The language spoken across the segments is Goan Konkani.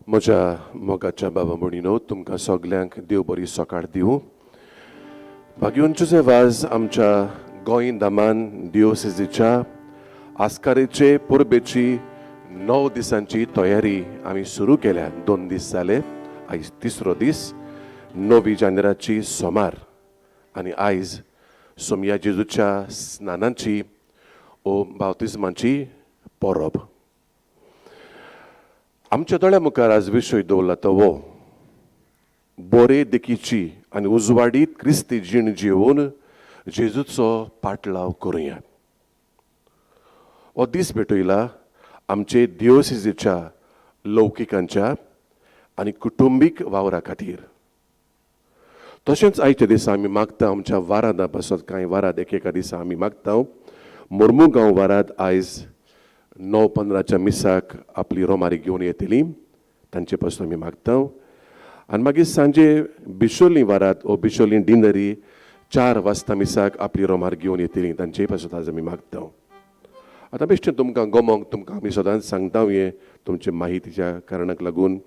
म्हज्या मोगाच्या बाबा भयणीनो, तुमकां सगल्यांक देव बरी सकाळ दिवं. भाग्योंचो वाज आमच्या गोंय दमान दिओसिजीच्या आस्कारेचे परबेची 9 दिसांची तयारी आमी सुरू केल्या. 2 दीस जाले, आयज तिसरो दीस, 9 जानेराची सोमार आनी आयज सोमया जेजूच्या स्नानाची ओ बावतिज्माची परब. आमच्या दोळ्या मुखार आज विशय दवरला तो वो बोरे देखीची आनी उजवाडीत क्रिस्ती जीण जिवन जेजूचो पाटलाव करुया. हो दीस भेटयला आमचे दिओसिजीच्या लौकिकांच्या आनी कुटुंबीक वावरा खातीर. तशेंच आयच्या दिसा आमी मागता आमच्या वारादा पासत कांय वाराद एकेका दिसा आमी मागता मोर्मुगांव वाराद आयज 9:15 मिसाक आपली रोमारी घेवन येतली, तांचे पासून आमी मागता. आनी मागीर सांजे बिशोली वारात ओ बिशोली डिनरी 4 वाजता मिसाक आपली रोमार घेवन येतली, तांचे पासून आज आमी मागता. आतां बेश्टें तुमकां गोमोंक तुमकां आमी सदांच सांगता हें तुमचे माहितीच्या कारणाक लागून.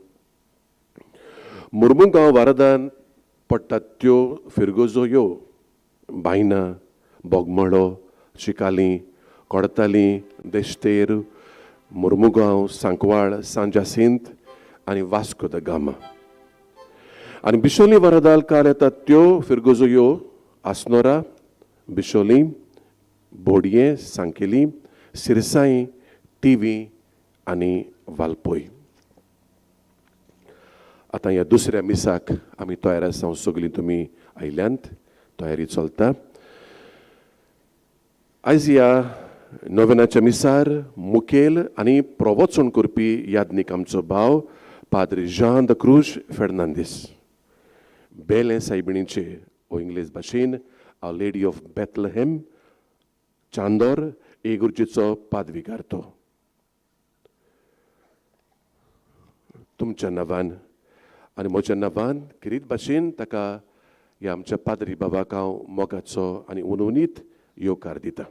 मुर्मुगांव वारादान पडटात त्यो फिरगोजो ह्यो बायना, बोगमळो, चिकाली, कोडताली, देश्तेर, मुर्मुगांव, सांकवाळ, सांजासिंत आनी वास्को the Gama. आनी बिशोली वारादाल काल येतात त्यो फिरगोजो ह्यो आसनोरा, बिशोली, बोडये, सांकेली, सिरसाई, तिवी आनी वालपोय. आतां ह्या दुसऱ्या मिसाक आमी तयार आसा, सगळीं तुमी आयल्यांत, तयारी चलता. आयज ह्या नोवेनाच्या मिसार मुखेल आनी प्रवचन करपी यादनीक आमचो भाव पाद्री जान the क्रूज फेर्नांदीस, बेलें सायबिणीचे ओ इंग्लीश भाशेन our lady of Bethlehem, Chandor इगर्जेचो पादविगार. तो तुमच्या नांवान आनी म्हज्या नांवान किरीत भाशेन ताका ह्या आमच्या पाद्री बाबाक हांव मोगाचो आनी उनउनीत येवकार दिता.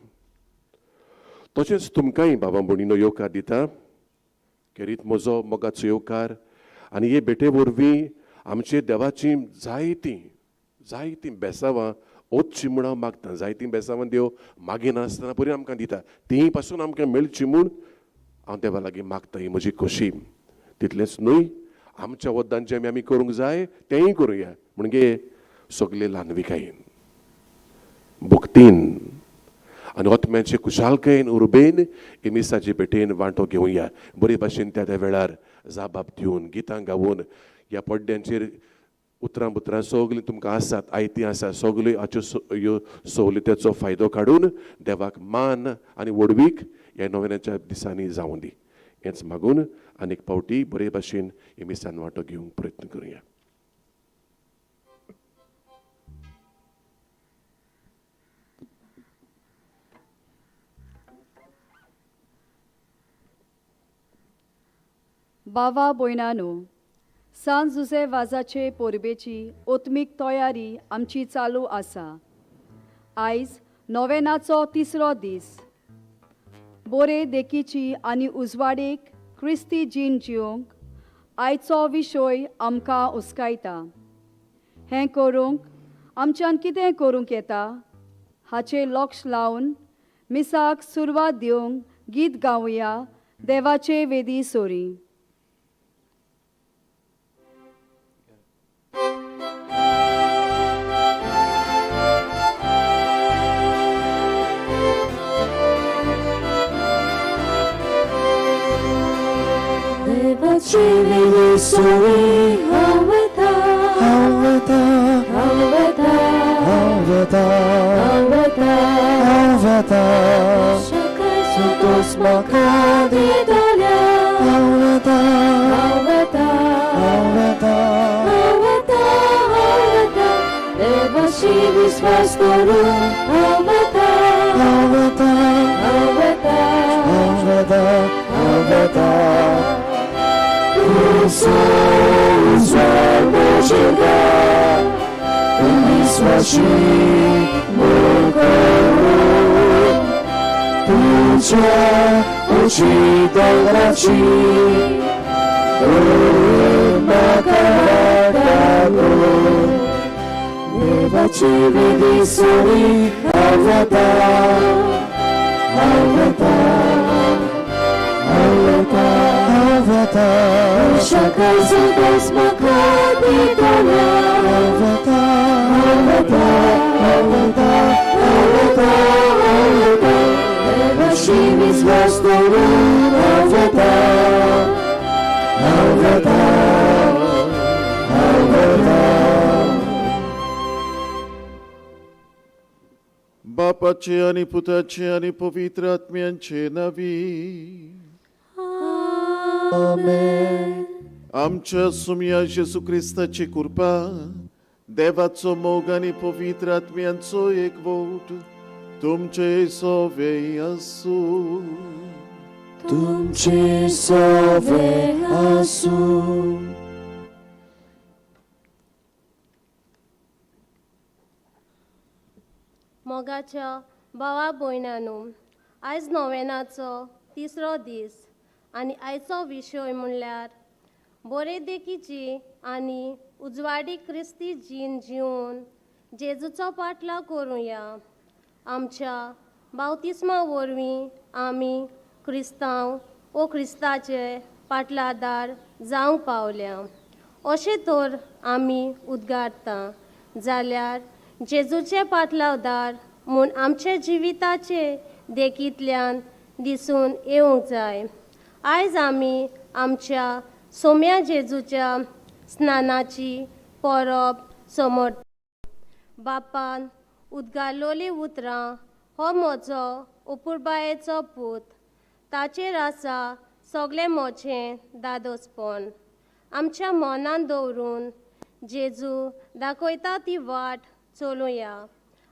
तशेंच तुमकांय बाबा भयणीनो येवकार दिता. खेरीत म्हजो मोगाचो येवकार आनी हे भेटे वरवीं आमचे देवाचीं जायतीं जायतीं बेसावां ओतचीं म्हूण हांव मागता. जायतीं बेसावां देव मागिनासतना बरी आमकां दिता, तीं पासून आमकां मेळची म्हूण हांव देवा लागीं मागता. ही म्हजी खोशी. तितलेंच न्हय, आमच्या वद्दान जें आमी करूंक जाय तेंय करुया, म्हणजे सगळे ल्हानविकायेन, भक्तीन आनी आत्म्याचे खुशालकायेन, उर्बेन हे मिसाचे भेटेन वांटो घेवया. बरे भाशेन त्या त्या वेळार जाबाब दिवन, गितां गावून, ह्या पड्ड्यांचेर उतरां बुतरां सगळीं तुमकां आसात, आयतीं आसा, सगळ्यो हाच्यो ह्यो सवलत्याचो फायदो काडून देवाक मान आनी व्हडवीक ह्या नोवेनाच्या दिसांनी जावं दी. हेंच मागून आनी एक फावटी बरे भाशेन हे मिसान वांटो घेवंक प्रयत्न करुया. बाबा भयणानो, सान जुजे वाजाचे परबेची ओत्मीक तयारी आमची चालू आसा. आयज नोवेनाचो तिसरो दीस. बोरे देखीची आनी उजवाडीक क्रिस्ती जीण जिवंक आयचो विशय आमकां उस्कायता. हें करूंक आमच्यान कितें करूंक येता हाचें लक्ष लावन मिसाक सुरवात दिवंक गीत गावया देवाचे वेदी सोरी. म्हाका वाटा गो देवाची विधी सोडी हांव वता हांव वता हांव वता हांव वता मनशाक म्हाका दितलो हांव वता हांव वता हांव वता हांव वता हांव वता देवाशी विस्वास दवरून हांव वता हांव वता हांव वता. बापाचे आनी पुताचे आनी पवित्र आत्म्यांचे नावी. आमेन. आमच्या सुमया जेजू क्रिस्ताची कृपा, देवाचो मोग आनी पवित्र आत्म्यांचो एकवट तुमचे सोवे आसूं. तुमचे सोवे आसूं. मोगाच्या भावा भयणांनो, आयज नोवेनाचो तिसरो दीस आनी आयचो विशय म्हणल्यार बरे देखीची आनी उजवाडी क्रिस्ती जीण जिवन जेजूचो पाटलाव करुया. आमच्या बावतिस्मा वरवीं आमी क्रिस्तांव ओ क्रिस्ताचे पाटलादार जावंक पावल्या. अशें तर आमी उद्गारता जाल्यार जेजूचे पाटलावदार म्हूण आमच्या जिविताचे देखींतल्यान दिसून येवंक जाय. आयज आमी आमच्या सोम्या जेजूच्या स्नानाची परब समर्थ. बापान उद्गारलोलीं उतरां, हो म्हजो अपुरबायेचो पूत, ताचेर आसा सगळें म्हजें दादोसपण. आमच्या मनान दवरून जेजू दाखयता ती वाट चलुया.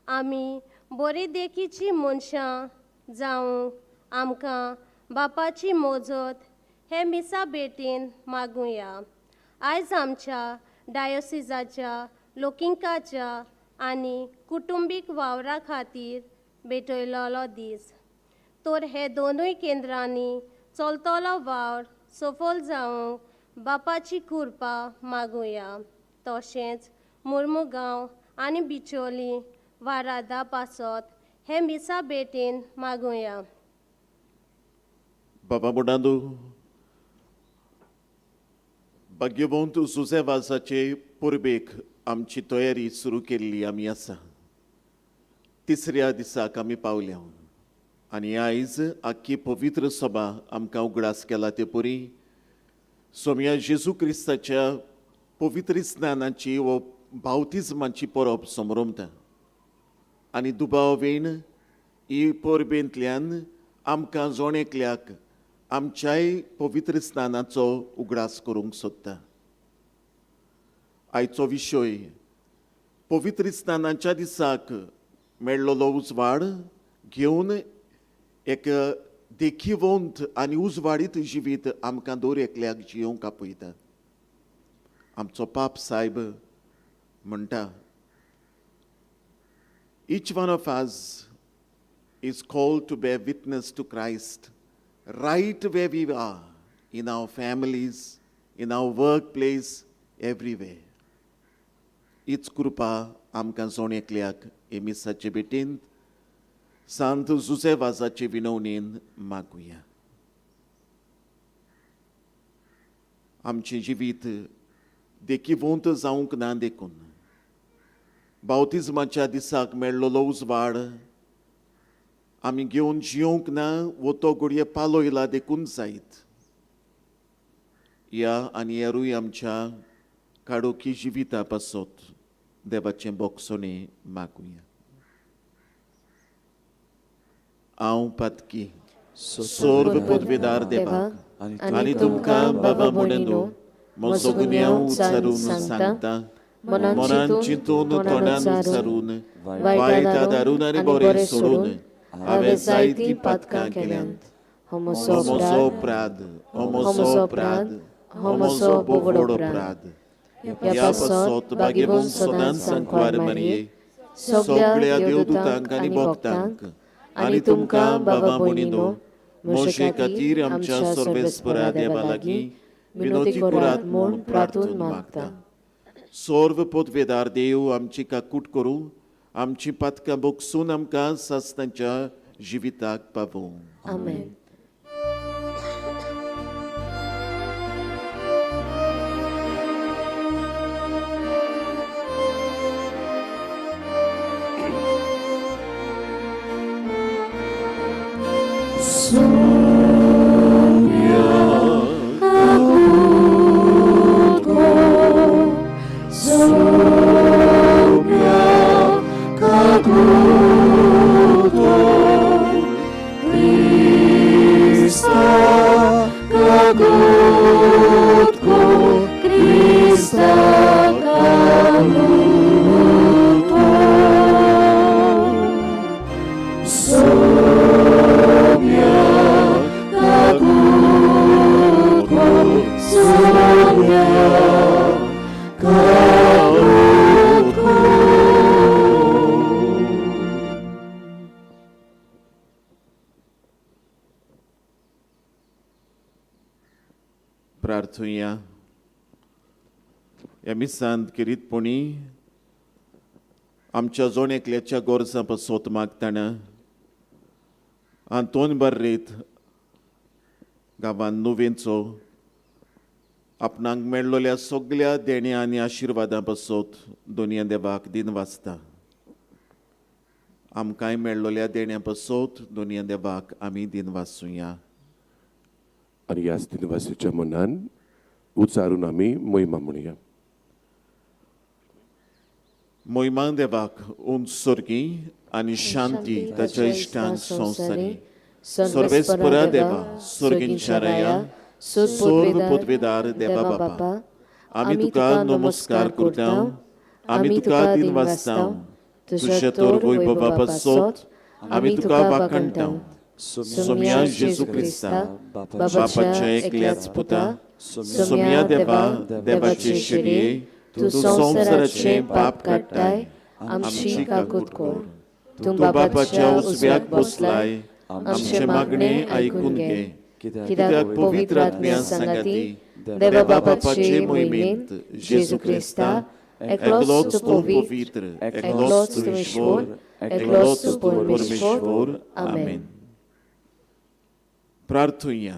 आमी बरी देखीची मनशां जावंक आमकां बापाची मजत हे मिसा भेटीन मागुया. आयज आमच्या डायोसिजाच्या लोकिंकाच्या आनी कुटुंबीक वावरा खातीर भेटयलोलो दीस. तर हे दोनूय केंद्रांनी चलतलो वावर सफल जावंक बापाची कृपा मागुया. तशेंच मुर्मुगांव आनी बिचोली वारादा पासत हे मिसा भेटीन मागुया. बाबा बुडांदू, भाग्यवंत जुझे वाजाचे परबेक आमची तयारी सुरू केल्ली आमी आसा. तिसऱ्या दिसाक आमी पावल्या आनी आयज आख्खी पवित्र सभा आमकां उगडास केला ते परी सोम्या जेजू क्रिस्ताच्या पवित्र स्नानाची वो बावतिज्माची परब समरमता आनी दुबाव वेण ही परबेंतल्यान आमकां जोण एकल्याक आमच्याय पवित्र स्नानाचो उगडास करूंक सोदता. आयचो विशय पवित्र स्नानाच्या दिसाक मेळ्ळलो उजवाड घेवन एक देखीवंत आनी उजवाडीत जिवीत आमकां दर एकल्याक जियोवंक आपयता. आमचो पाप सायब म्हणटा, Each one of us is called to bear witness to Christ right where we are, in our families, in our workplace, everywhere. हीच कृपा आमकां जोण एकल्याक हे मिसाचे भेटींत सांत जुझे वाजाचे विनवणेन मागुया. आमचें जिवीत देखीवंत जावंक ना देखून बावतिज्माच्या दिसाक मेळ्ळलो उजवाड आमी घेवन जियोवंक ना वो तो घडये पालयला देखून जायत. ह्या आनी हेरूय आमच्या काडोकी जिविता पासत देवाचें बोगसणें मागुया. हांव पातकी सर्व पदवेदार देवाक आनी तुमकां बाबा म्हणून म्हजो गुन्यांव उच्चारून सांगता, मनान चिंतून तोंडान उच्चारून वायट आदारून आनी बरें सोडून हांवें जायतीं पातकां केल्यांत. हो म्हजो अपराध, हो म्हजो अपराध, हो म्हजो भोव अपराध. ह्या पासत भाग्यवंत सदांच सांकवार मारये, सगळ्या देवदूतांक आनी भक्तांक आनी तुमकां बाबा म्हणिनो म्हजे खातीर आमच्या सर्वेस्परा देवा लागीं विनोती करात म्हूण प्रार्थून मागता. सर्व पदवेदार देव आमची काकूट करूं, आमची पातकां बोगसून आमकां सासणाच्या जिविताक पावोवं. आमेन. प्रार्थुया. ह्या मिसांत किरीतपणी आमच्या जोण एकल्याच्या गरजां पासत मागतना आंतोन बार्रेत गांवान नुवेंचो आपणाक मेळ्ळोल्या सगल्या देण्या आनी आशिर्वादां पासत दोनया देवाक दिन वाचता. आमकांय मेळ्ळोल्या देण्या पासत दोनया देवाक आमी दिन वाचुया. आनी ह्याच दिनवासीच्या मनान उच्चारून आमी मोहिमा म्हणुया. मोहिमा देवाक उंच सोर्गी आनी शांती ताच्या इश्टान संवसारी. सर्वेस्परा देवा, सोर्गींच्या राया, सर्व पदवेदार देवा बापा, आमी तुका नमस्कार करता, आमी तुका दिन वाचता. तुज्या तर वैभवा पासत आमी तुका वाखणटा. सोम्या जेजू क्रिस्ता बापाच्या एकल्याच पुता, सोम्या देवा देवाचे शेरये, तूं संवसाराचें पाप काडटाय, आमची काकूत कर. तूं बापाच्या उजव्याक बसलाय, आमचें मागणें आयकून घे. कित्याक पवित्र आत्म्या सांगाती देवा बापाचे मोहिमेंत जेजू क्रिस्ता एकलोच तूं पवित्र, एकलोच तूं ईश्वर, एकलोच तूं परमेश्वर. आमेन. प्रार्थुया.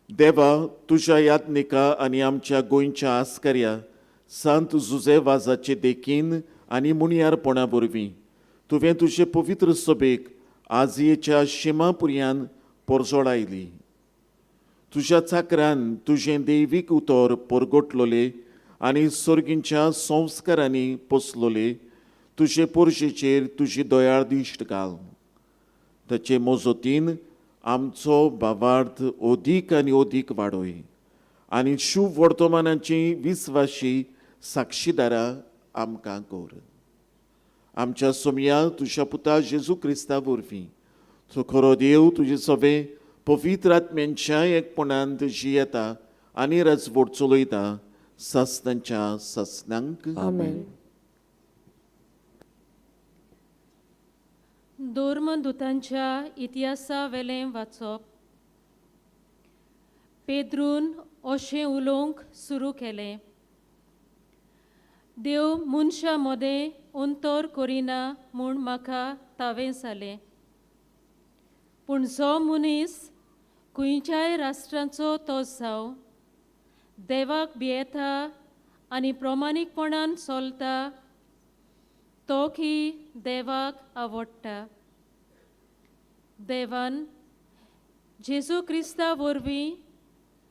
देवा, तुज्या याज्ञिका आनी आमच्या गोंयच्या आस्कर्या सांत जुजे वाजाचे देखीन आनी मुणयारपणा वरवीं तुवें तुजे पवित्र सभेक आजयेच्या शिमापुर्यान पोरजोडायली. तुज्या चाकरान तुजें दैवीक उतर परगटलोले आनी सोर्गींच्या संस्कारांनी पोसलोले तुजे पोरशेचेर तुजी दयाळ दिश्ट घाल. ताचे मजतीन आमचो भावार्थ अदीक आनी अदीक वाडय आनी शुभ वर्तमानाची विस्वाशी साक्षीदारां आमकां कर. आमच्या सोमया तुज्या पुता जेजू क्रिस्ता वरवीं तो खरो देव तुजे सगळे पवित्र आत्म्यांच्या एकपणांत जियेता आनी राजवट चलयता सासणाच्या सासणांक. आमेन. धर्मदूतांच्या इतिहासा वेलें वाचप. पेद्रून अशें उलोवंक सुरू केलें, देव मनशां मदें अंतर करिना म्हूण म्हाका तावें जालें, पूण जो मनीस खंयच्याय राष्ट्रांचो तो जावं देवाक भियेता आनी प्रमाणीकपणान चलता तो की देवाक आवडटा. देवान जेजू क्रिस्ता वरवीं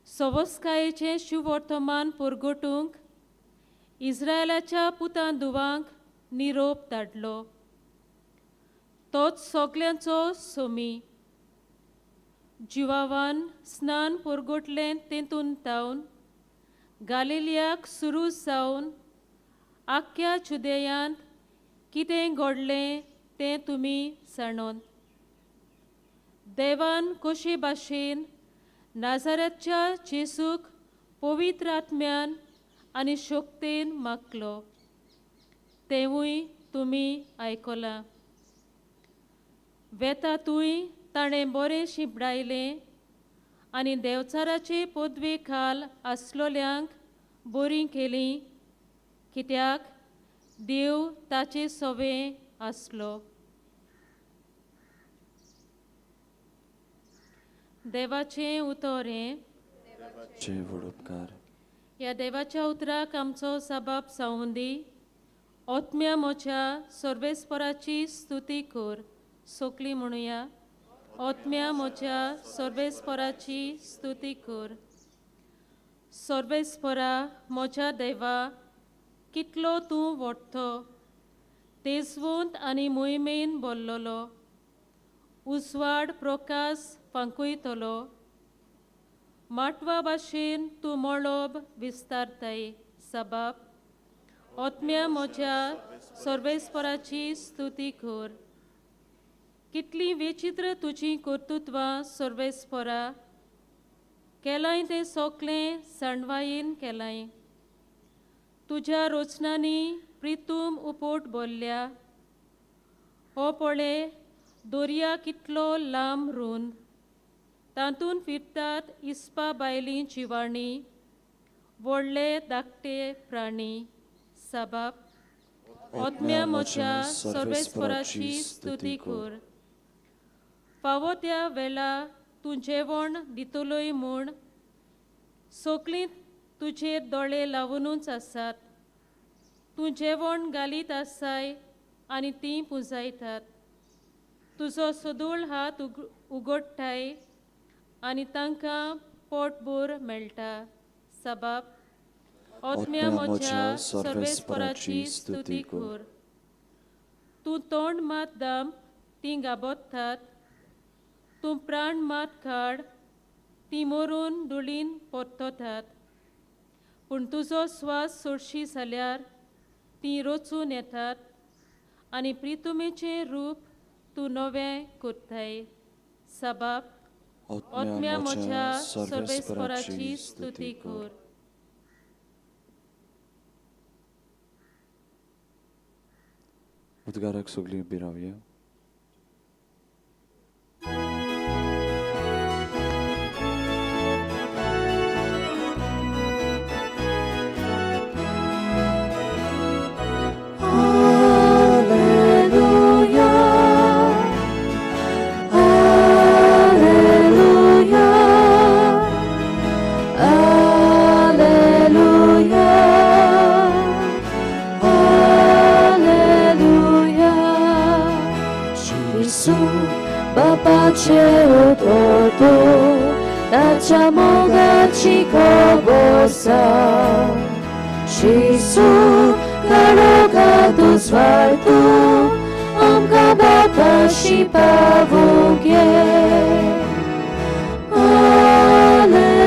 सवस्कायेचें शुवर्तमान परगटूंक इस्रायलाच्या पुतां धुवांक निरोप धाडलो. तोच सगल्यांचो सोमी. जिवावान स्नान परगटलें तेतून तावन गालिलियाक सुरू जावन आख्ख्या जुदेयांत कितें घडलें तें तुमी जाणून. देवान कशे भाशेन नाजाराच्या जेजूक पवित्र आत्म्यान आनी शक्तेन मागलो तेवूय तुमी आयकलां. वेता तूंय ताणें बरें शिंपडायलें आनी देवचाराचे पदवे खाल आसलोल्यांक बरीं केलीं, कित्याक देव ताचे सवे आसलो. देवाचें उतर हें. ह्या देवाच्या उतराक आमचो सबाब जावूं दी. आत्म्या म्हज्या सर्वेस्पराची स्तुती कर. सोकली म्हणुया, आत्म्या म्हज्या सर्वेस्पराची स्तुती कर. सर्वेस्परा म्हज्या देवा, कितलो तूं व्हडतो, तेजवंत आनी मोहिमेन बोल्लोलो, उजवाड प्रकाश फांकयतलो, माटवा भाशेन तूं मळब विस्तारताय. सबाब आत्म्या म्हज्या सर्वेस्पराची स्तुती कर. कितलीं विचित्र तुजीं कर्तृत्वां सर्वेस्परा, केलाय तें सोकलें सांडवायेन केलाय. तुज्या रचनांनी प्रितूम उपोट बोल्ल्या. हो पळय दर्या कितलो लांब रूंद, तातूंत फिरतात इस्पा बायलीं जिवाणी, व्हडले धाकटे प्राणी. सबाब आत्म्या म्हज्या सर्वेस्पराची स्तुती कर. फावो त्या वेळा तूं जेवण दितलोय म्हूण सोकलीं तुजेर दोळे लावुनूच आसात. तूं जेवण घालीत आसाय आनी तीं पुंजायतात. तुजो सदूळ हात उगडटाय आनी तांकां पोटभर मेळटा. सबाब आत्म्या म्हज्या सर्वेस्पराची स्तुती कर. तूं तोंड मात दाम तीं गाबोतात, तूं प्राण मात काड तीं मरून धुळीन परततात. पूण तुजो स्वास सोडशी जाल्यार तीं रचून येतात आनी प्रितुमेचें रूप तूं नवें करताय. सबाब आत्म्या म्हज्या सर्वेस्पराची स्तुती कर. उद्गाराक सगळीं उबी रावया. ताच्या मोगाची खबर आसा, जेजू काळोखांत उजवाड तूं आमकां बापाशी पावोवंक ये. Hallelujah,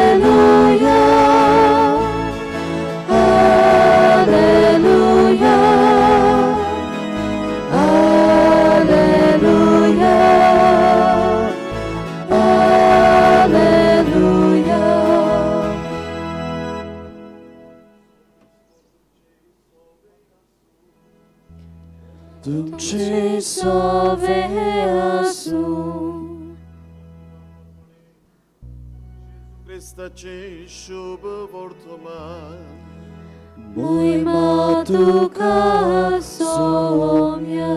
hallelujah, hallelujah, hallelujah. तुमचे सोवे आसूं. क्रिस्ताचें शुभ वर्तमान. मोहिमा तुका सोम्या.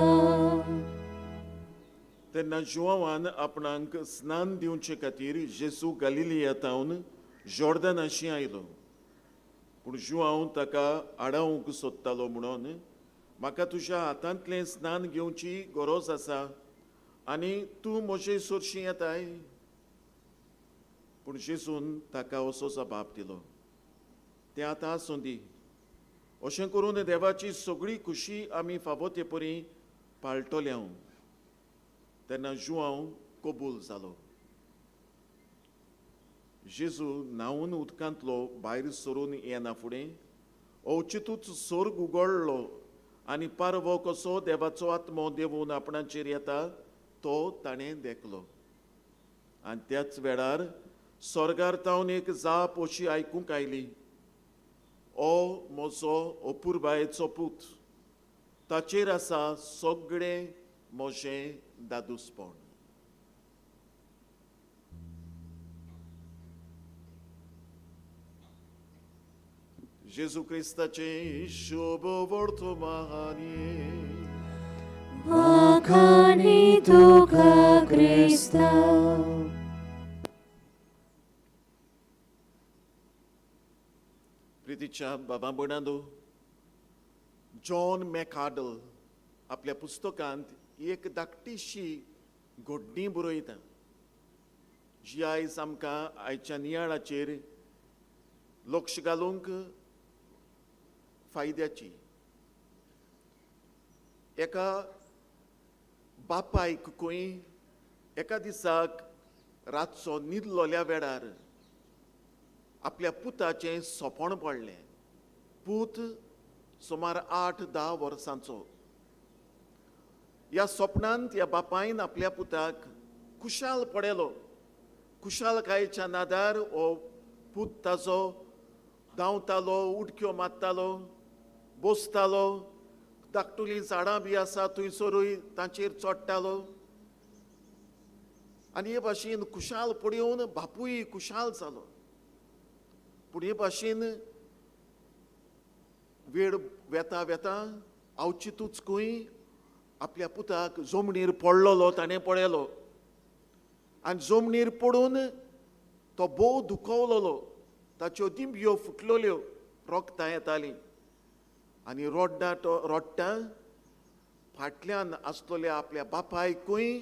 तेन्ना जुआवान आपणाक स्नान दिवचे खातीर जेजू गालिलिया तावन जॉर्दनाशी आयलो. पूण जुआंव ताका आडावंक सोदतालो म्हणून, म्हाका तुज्या हातांतलें स्नान घेवची गरज आसा आनी तूं म्हजे सरशी येताय. पूण जेजून ताका असो जबाब दिलो, तें आतां आसूं दी. अशें करून देवाची सगळी खुशी आमी फावो ते परी पाळटले हांव. तेन्ना जुआंव कबूल जालो. जेजू न्हांवन उदकांतलो भायर सरून येना फुडें अवचितूच स्वर्ग उगडलो आनी पारवो कसो देवाचो आत्मो देवून आपणाचेर येता तो ताणें देखलो. आनी त्याच वेळार स्वर्गार तावन एक जाप अशी आयकूंक आयली, ओ म्हजो अपुरबायेचो पूत, ताचेर आसा सगळें म्हजें दादूसपण. जेजू क्रिस्ताचें शुभ वर्तमान. वाखाणी तुका क्रिस्ता. प्रितीच्या बाबा भयणांनो, जॉन मॅकार्डल आपल्या पुस्तकांत एक धाकटीशी घडणी बरयता, जी आयज आमकां आयच्या नियाळाचेर लक्ष घालूंक फायद्याची. एका बापायक खंय एका दिसाक रातचो न्हिदलोल्या वेळार आपल्या पुताचें सोंपण पडलें. पूत सुमार 8-10 वर्सांचो. ह्या सपनांत ह्या बापायन आपल्या पुताक खुशाल पडयलो. खुशालकायेच्या नादार हो पूत ताजो धांवतालो, उडक्यो मारतालो, बसतालो, धाकटुलीं झाडां बी आसा थंयसरूय तांचेर चडटालो आनी हे भाशेन खुशाल पळोवन बापूय खुशाल जालो. पूण हे भाशेन वेळ वेता वेता अवचितूच खंय आपल्या पुताक जमनीर पडलेलो ताणें पळयलो आनी जमनीर पडून तो भोव दुखवलेलो. ताच्यो दिंब्यो फुटलेल्यो, रोगतां येतालीं आनी रडटा तो रडटा फाटल्यान आसलेल्या आपल्या बापायकूय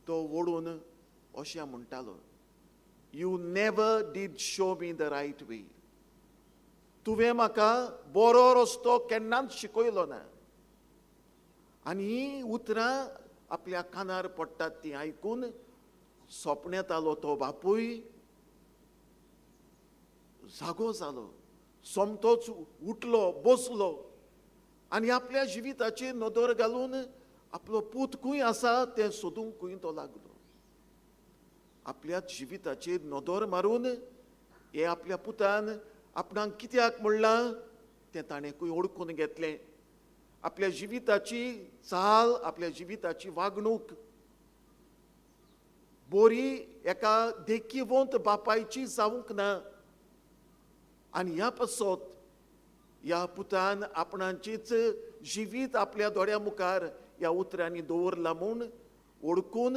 तो ओडून अशें म्हणटालो, you never did show me the right way. तुवें म्हाका बरो रस्तो केन्नाच शिकयलो ना. आनी हीं उतरां आपल्या कानार पडटात ती आयकून सोंपण्यातालो तो बापूय जागो जालो, सोमतोच उठलो, बसलो आनी आपल्या जिविताचेर नदर घालून आपलो पूत खंय आसा तें सोदूंक खंय तो लागलो. आपल्या जिविताचेर नदर मारून हे आपल्या पुतान आपणाक कित्याक म्हणलां तें ताणें खंय ओळखून घेतलें. आपल्या जिविताची चाल, आपल्या जिविताची वागणूक बोरी एका देखीवंत बापायची जावंक ना आनी ह्या पासत ह्या पुतान आपणाचीच जिवीत आपल्या दोळ्या मुखार ह्या उतरांनी दवरला म्हूण ओळखून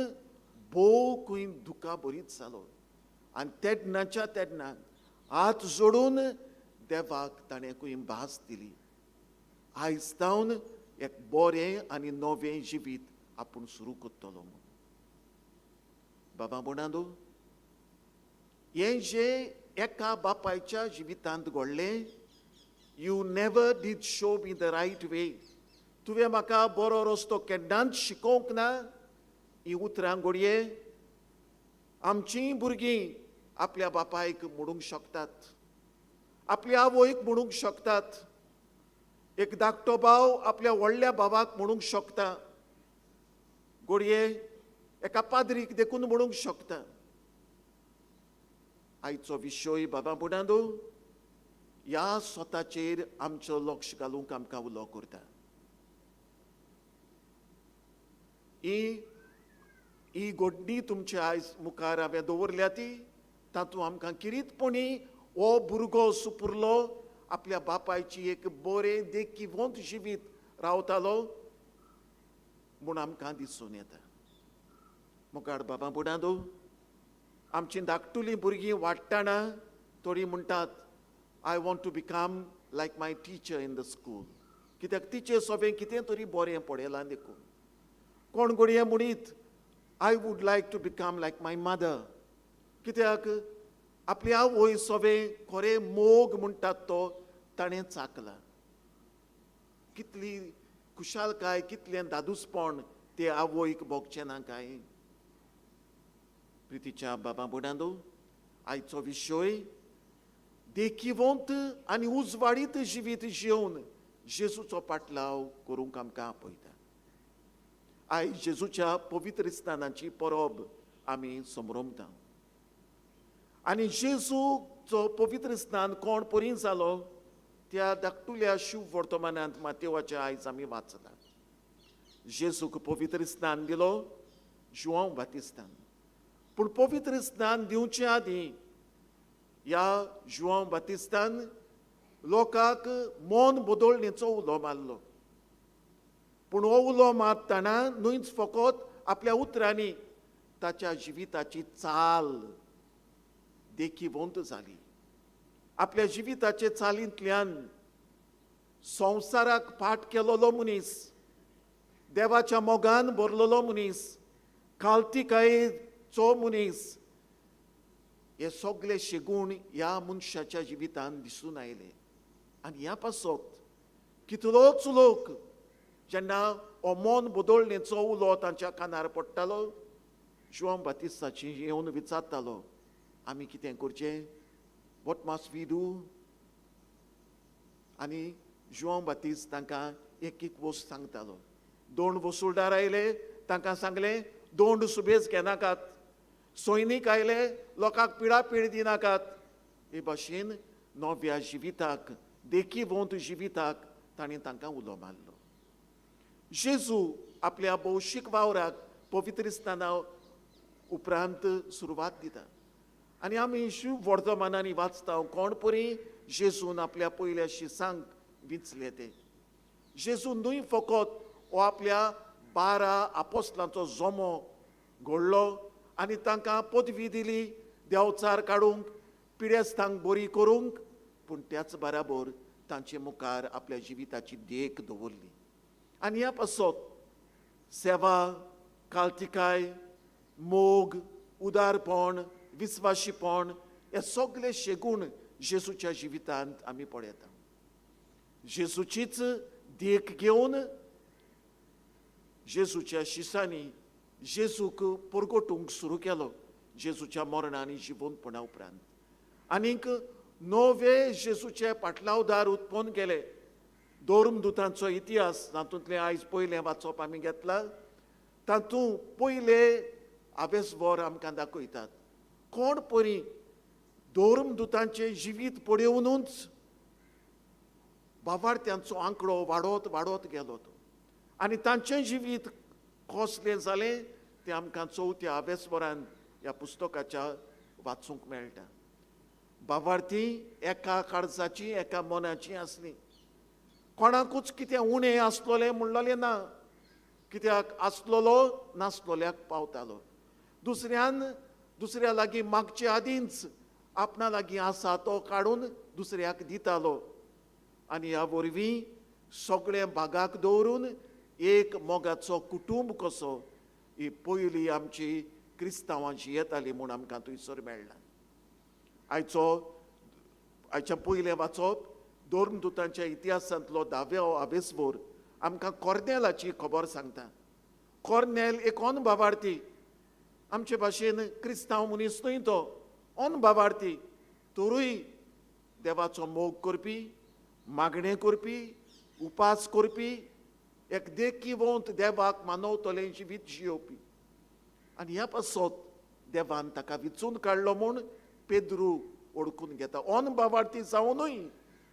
भोव खंय दुखा बरीच जालो आनी तेन्नाच्या तेन्ना हात जोडून देवाक ताणें खंय भास दिली. आयज जावन एक बरें आनी नवें जिवीत आपूण सुरू करतलो म्हूण. बाबा भयणांनो, हें जें एका बापायच्या जिवितांत घडलें, you never did show me the right way, तुवें म्हाका बरो रस्तो केन्नाच शिकोवंक ना, ही उतरां घडये आमचीं भुरगीं आपल्या बापायक म्हणूंक शकतात, आपल्या आवयक म्हणूंक शकतात, एक धाकटो भाव आपल्या व्हडल्या भावाक म्हणूंक शकता, घडये एका पाद्रीक देखून म्हणूंक शकता. आयचो विशय बाबा भयणांनो ह्या स्वताचेर आमचो लक्ष घालूंक आमकां उलो करता. ही घडणी तुमच्या आयज मुखार हांवें दवरल्या ती तातूंत आमकां किरीतपणी हो भुरगो सुपुरलो आपल्या बापायची एक बरें देखीवंत जिवीत रावतालो म्हूण आमकां दिसून येता. मुखार बाबा भयणांनो, आमची धाकटुलीं भुरगीं वाडटना थोडीं म्हणटात, I want to become like my teacher in the school, कित्याक टिचर सोबें कितें तरी बरें पळयलां देखून. कोण घडये म्हणीत, I would like to become like my mother, कित्याक आपली आवय सोबें खरें मोग म्हणटात तो ताणें चाकला. कितली खुशालकाय, कितलें दादूसपण ते आवयक भोगचें ना काय. प्रितीच्या बाबा भयणांनो, आयचो विशय देखीवंत आनी उजवाडीत जिवीत जिवन जेजूचो पाटलाव करूंक आमकां आपयता. आयज जेजूच्या पवित्र स्नानाची परब आमी समरमता आनी जेजूचो पवित्र स्नान कोण परी जालो त्या धाकटुल्या शुभ वर्तमानांत मातेवाच्या आयज आमी वाचला. जेजूक पवित्र स्नान दिलो जुआंव बातिस्तान, पूण पवित्र स्नान दिवचे आदीं ह्या जुआंव बातिस्तान लोकांक मन बदलणेचो उलो मारलो. पूण हो उलो मारतना न्हयच फकत आपल्या उतरांनी ताच्या जिविताची चाल देखीवंत जाली. आपल्या जिविताचे चालींतल्यान संवसाराक पाठ केलोलो मनीस, देवाच्या मोगान भरलेलो मनीस, कालतिकायेचो मनीस, हे सगळे शेगूण ह्या मनशाच्या जिवितान दिसून आयले. आनी ह्या पासत कितलोच लोक जेन्ना हो मन बदलणेचो उलो तांच्या कानार पडटालो, जुआंव बातिस्ताची येवन विचारतालो, आमी कितें करचें, what must we do? आनी जुआंव बातिस्त तांकां एक एक वस्त सांगतालो. दोन वसुलदार आयले, तांकां सांगलें दोंड सुबेज घेनाकात. सैनीक आयले, लोकांक पिडापीड दिनाकात. हे भाशेन नव्या जिविताक, देखीवंत जिविताक ताणें तांकां उलो मारलो. जेजू आपल्या भौशीक वावराक पवित्रस्ताना उपरांत सुरवात दिता आनी आमी शिव वर्तमानांनी वाचता कोण परी जेजून आपल्या पयल्या शिसांक विंचले ते. जेजू न्हय फकत हो आपल्या 12 आपोस्लांचो जमो घडलो आनी तांकां पदवी दिली देंवचार काडूंक, पिडेस्तांक बरी करूंक, पूण त्याच बराबर तांचे मुखार आपल्या जिविताची देख दवरली. आनी ह्या पासत सेवा, कालतिकाय, मोग, उदारपण, विस्वाशीपण हे सगळे शेगूण जेजूच्या जिवितांत आमी पळयता. जेजूचीच देख घेवन जेजूच्या शिसांनी जेजूक परगटूंक सुरू केलो जेजूच्या मरणा आनी जिवंतपणा उपरांत. आनीक नवे जेजूचे पाटलावदार उत्पन्न केले. धर्मदुतांचो इतिहास तातूंतलें आयज पयलें वाचप आमी घेतलां, तातूंत पयले आवेसभर आमकां दाखयतात कोण परी धर्मदुतांचें जिवीत पळोवनूच बाबार्थ्यांचो आंकडो वाडत वाडत गेलो तो. आनी तांचें जिवीत कसलें जालें तें आमकां चवथ्या आवेसभरान ह्या पुस्तकाच्या वाचूंक मेळटा. बाबार्थी एका काळजाची, एका मनाची आसली. कोणाकूच कितें उणें आसलोलें म्हणलोलें ना, कित्याक आसलोलो नासलोल्याक पावतालो. दुसऱ्यान दुसऱ्या लागीं मागचे आदींच आपणा लागीं आसा तो काडून दुसऱ्याक दितालो. आनी ह्या वरवीं सगळें भागाक दवरून एक मोगाचो कुटुंब कसो ही पयली आमची क्रिस्तांवांची येताली म्हूण आमकां थंयसर मेळ्ळा. आयच्या पयलें वाचप धर्मदुतांच्या इतिहासांतलो धाव्या आवेसभर आमकां कॉर्नेलाची खबर सांगता. कॉर्नेल एक अनभावार्थी, आमचे भाशेन क्रिस्तांव मनीस न्हय तो, अनभावार्थी, तरूय देवाचो मोग करपी, मागणें करपी, उपास करपी, एक देखीवंत देवाक मानवतलें जिवीत जियोवपी. आनी ह्या पासत देवान ताका विचून काडलो म्हूण पेद्रू ओळखून घेता. अनभावार्थी जावनूय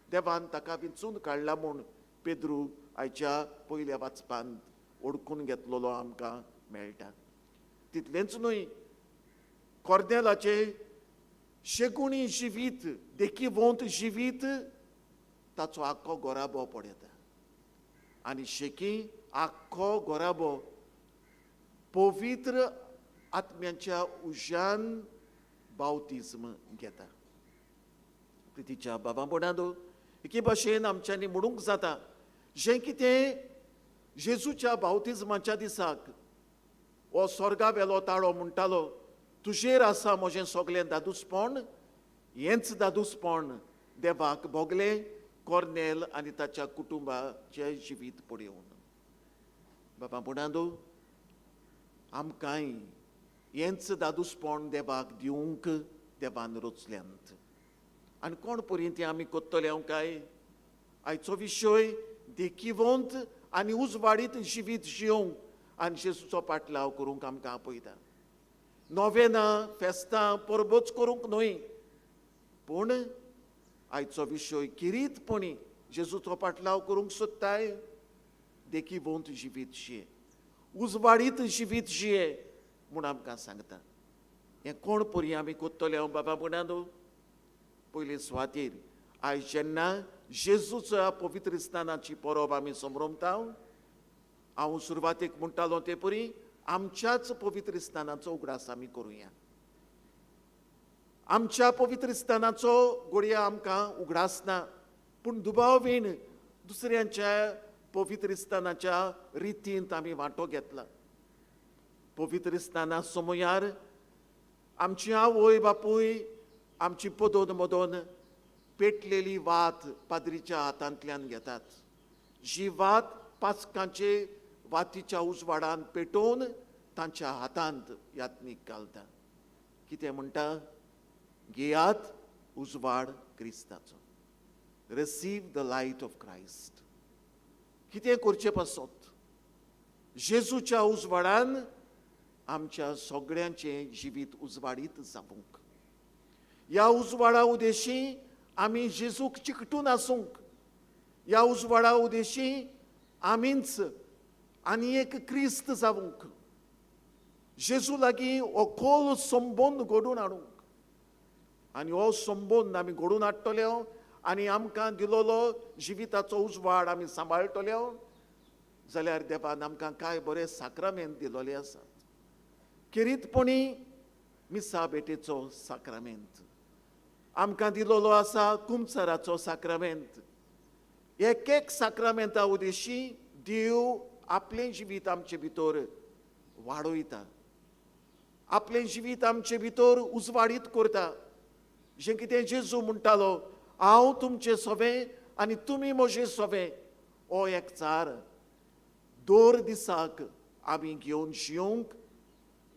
देवान ताका विचून काडला म्हूण पेद्रू आयच्या पयल्या वाचपांत ओळखून घेतलेलो आमकां मेळटा. तितलेंच न्हय, कॉर्नेलाचें शेगुणी जिवीत, देखीवंत जिवीत ताचो आख्खो गोराबो पळयता आनी शेकी आख्खो गोराबो पवित्र आत्म्याच्या उज्यान बावतिज्म घेता. प्रितीच्या बाबा भयणांनो, एके भाशेन आमच्यांनी म्हणूंक जाता जें कितें जेजूच्या बावतिज्माच्या दिसाक हो स्वर्गा वेलो ताळो म्हणटालो, तुजेर आसा म्हजें सगळें दादूसपण, हेंच दादूसपण देवाक भोगलें कॉर्नेल आनी ताच्या कुटुंबाचें जिवीत पळोवन. बाबा भयणांनो, आमकांय हेंच दादूसपण देवाक दिवंक देवान रचल्यांत. आनी कोण परी तें आमी करतले हांव काय? आयचो विशय देखीवंत आनी उजवाडीत जिवीत जियोवंक आनी जेजूचो पाटलाव करूंक आमकां आपयता. नोवेनां, फेस्तां, परबोच करूंक न्हय, पूण आयचो विशय किरीतपणी जेजूचो पाटलाव करूंक सोदताय, देखीवंत जिवीत जिये, उजवाडीत जिवीत जिये म्हूण आमकां सांगता. हें कोण परी आमी करतले हांव बाबा भयणांनो? पयले सुवातेर आयज जेन्ना जेजूच्या पवित्र स्नानाची परब आमी समरमता. हांव सुरवातेक म्हणटालो ते परी आमच्याच पवित्र स्नानाचो उगडास आमी करुया. आमच्या पवित्र स्नानाचो घडये आमकां उगडास ना, पूण दुबावीन दुसऱ्यांच्या पवित्र स्नानाच्या रितींत आमी वांटो घेतला. पवित्र स्नाना समयार आमची आवय बापूय आमची पदोन मदोन पेटलेली वात पाद्रीच्या हातांतल्यान घेतात, जी वात पाचकांचे वातीच्या उजवाडान पेटोवन तांच्या हातांत यात्नीक घालता. कितें म्हणटा? घेयात उजवाड क्रिस्ताचो, receive the light of Christ. कितें करचें पासत जेजूच्या उजवाडान आमच्या सगळ्यांचें जिवीत उजवाडीत जावंक. ह्या उजवाडा उदेशी आमी जेजूक चिकटून आसूंक. ह्या उजवाडा उदेशी आमीच आनी एक क्रिस्त जावंक, जेजू लागीं हो खोल संबंद घडोवन हाडूंक. आनी हो संबंद आमी घडोवन हाडटले आनी आमकां दिलोलो जिविताचो उजवाड आमी सांबाळटले जाल्यार देवान आमकां कांय बरे साक्रामेंत दिलोले आसात. खेरीतपणी मिसा भेटेचो साक्रामेंत आमकां दिलोलो आसा, कुमसराचो साक्रामेंत. एक एक साक्रामेंता उदेशी देव आपलें जिवीत आमचे भितर वाडयता, आपलें जिवीत आमचे भितर उजवाडीत करता. जें कितें जेजू म्हणटालो, हांव तुमचें सोवें आनी तुमी म्हजें सोवें, हो एकचार दर दिसाक आमी घेवन जिवंक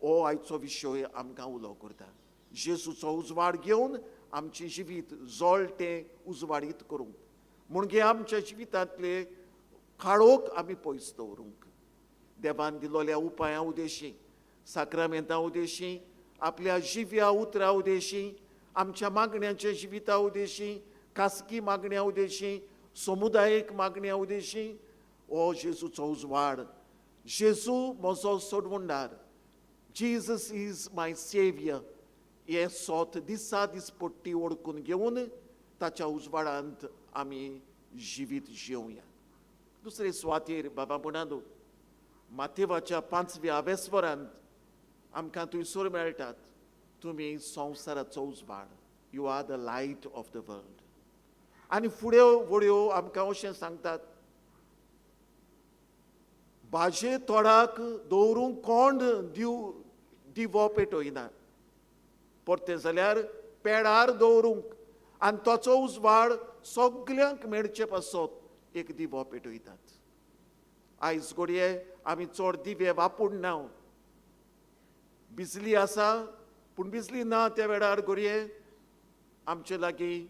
हो आयचो विशय आमकां उलो करता. जेजूचो उजवाड घेवन आमचें जिवीत जळटें उजवाडीत करूंक, म्हणजे आमच्या जिवितांतले काळोख आमी पयस दवरूंक. देवान दिलोल्या उपायां उदेशी, साक्रामेंता उदेशी, आपल्या जिव्या उतरां उदेशी, आमच्या मागण्यांच्या जिविता उदेशी, खासगी मागण्या उदेशी, समुदायीक मागण्या उदेशी हो जेजूचो उजवाड. जेजू म्हजो सोडवणदार, जीजस is my saviour, हें सोत दिसा दिसपट्टी ओडकून घेवन ताच्या उजवाडांत आमी जिवीत जिवया. दुसरे सुवातेर बाबा म्हणालो, माथेवाच्या 5व्या आवेस्वरांत आमकां थंयसर मेळटात, तुमी संवसाराचो उजवाड, you are the light of the world. आनी फुडें वड्यो आमकां अशें सांगतात, भाजये तोडाक दवरूंक कोण दिवो पेटयना, परतें जाल्यार पेडार दवरूंक आनी ताचो उजवाड सगल्यांक मेळचे पासत एक दिवो पेटयतात. आयज घडये आमी चड दिवे वापरना, बिजली आसा पूण बिजली ना त्या वेळार घडये आमचे लागीं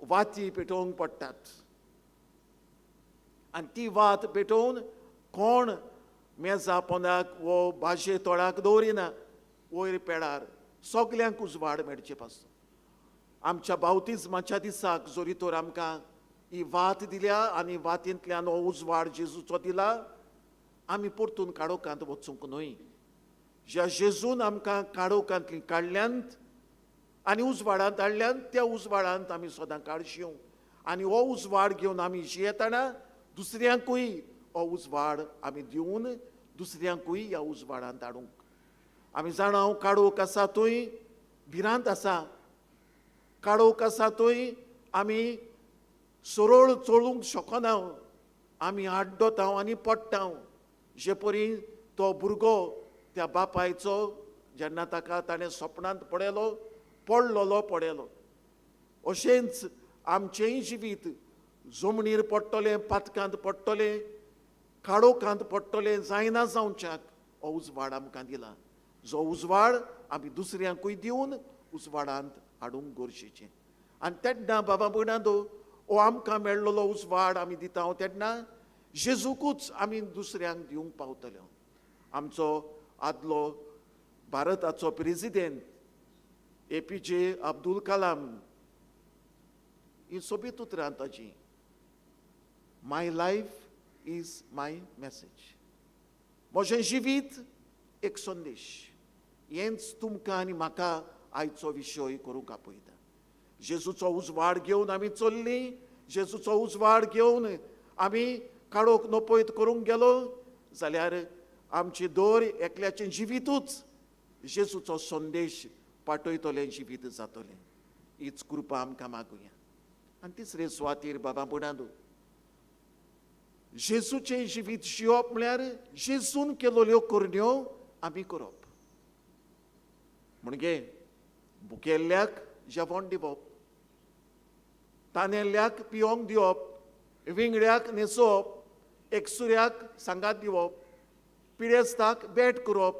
वाती पेटोवंक पडटात आनी ती वात पेटोवन कोण मेजा पोंदाक वो भाजये तोडाक दवरिना, वयर पेडार सगल्यांक उजवाड मेळचे पासून. आमच्या बावतिज्माच्या दिसाक जरी तर आमकां ही वात दिल्या आनी वातींतल्यान हो उजवाड जेजूचो दिला, आमी परतून काळोखांत वचूंक न्हय. ज्या जेजून आमकां काळोखांतली काडल्यांत आनी उजवाडांत हाडल्यान त्या उजवाडांत आमी सदां काडशिव आनी हो उजवाड घेवन आमी जियेतना दुसऱ्यांकूय हो उजवाड आमी दिवन दुसऱ्यांकूय ह्या उजवाडांत हाडूंक. आमी जाणा काळोख आसा थंय भिरांत आसा, काळोख आसा थंय आमी सरळ चलूंक शकना, आमी आड्डोता आनी पडटा. जे परी तो भुरगो त्या बापायचो जेन्ना ताका ताणें सपनांत पडयलो, पडलोलो पडयलो, अशेंच आमचेंय जिवीत जमनीर पडटलें, पातकांत पडटलें, काळोखांत पडटलें जायना जावच्याक हो उजवाड आमकां दिला, जो उजवाड आमी दुसऱ्यांकूय दिवन उजवाडांत हाडूंक गरजेचें. आनी तेन्ना बाबा भयणांनो, हो आमकां मेळ्ळो उजवाड आमी दिता तेन्ना जेजूकूच आमी दुसऱ्यांक दिवंक पावतले. आमचो आदलो भारताचो प्रेजिडेंट APJ Abdul Kalam ही सोबीत उतरां ताची, my life is my message, म्हजें जिवीत एक संदेश. हेंच तुमकां आनी म्हाका आयचो विशय करूंक आपयता. जेजूचो उजवाड घेवन आमी चल्लीं जेजूचो उजवाड घेवन आमी काळोख नपयत करूंक गेलो जाल्यार आमची दर एकल्याचें जिवितूच जेजूचो संदेश पाठयतलें जिवीत जातलें. हीच कृपा आमकां मागुया. आनी तिसरे सुवातीर बाबा बुणादू जेजूचें जिवीत जिवप म्हळ्यार जेजून केल्ल्यो करण्यो आमी करप. म्हणजे भुकेल्ल्याक जेवण दिवप, तानेल्ल्याक पिवंक दिवप, विंगड्याक न्हेसोवप, एकसुऱ्याक सांगात दिवप, पिडेस्ताक भेट करप,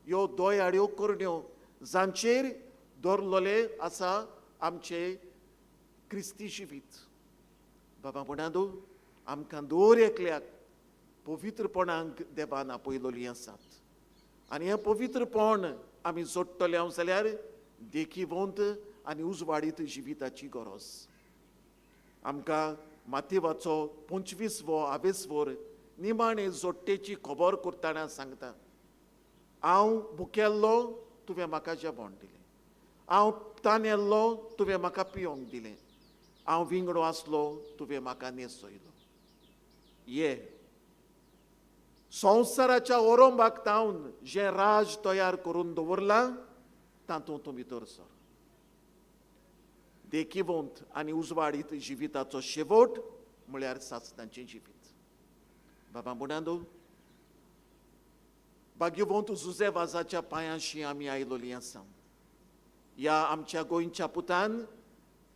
ह्यो दयाळ्यो करण्यो जांचेर दवरलेले आसा आमचे क्रिस्ती जिवीत. बाबा म्हणा आमकां दर एकल्याक पवित्रपणाक देवान आपयलोली आसात आनी हें पवित्रपण आमी जोडटले हांव जाल्यार देखीवंत आनी उजवाडीत जिविताची गरज. आमकां माथेवाचो 25वो आवेसवर निमाणे जोडटेची खबर करतना सांगता, हांव भुकेल्लो तुवें म्हाका जेवण दिलें, हांव तानेल्लो तुवें म्हाका पिवंक दिलें, हांव विंगडो आसलो तुवें म्हाका न्हेसयलो. ये संवसाराच्या ओरोंबाक तावन जें राज तयार करून दवरलां तातूंत तूं भितर सर. देखीवंत आनी उजवाडीत जिविताचो शेवट म्हळ्यार सासणाचें जिवीत. बाबा बुणांदो भाग्यवंत जुजे वाजाच्या पांयांशी आमी आयलोली आसा. ह्या आमच्या गोंयच्या पुतान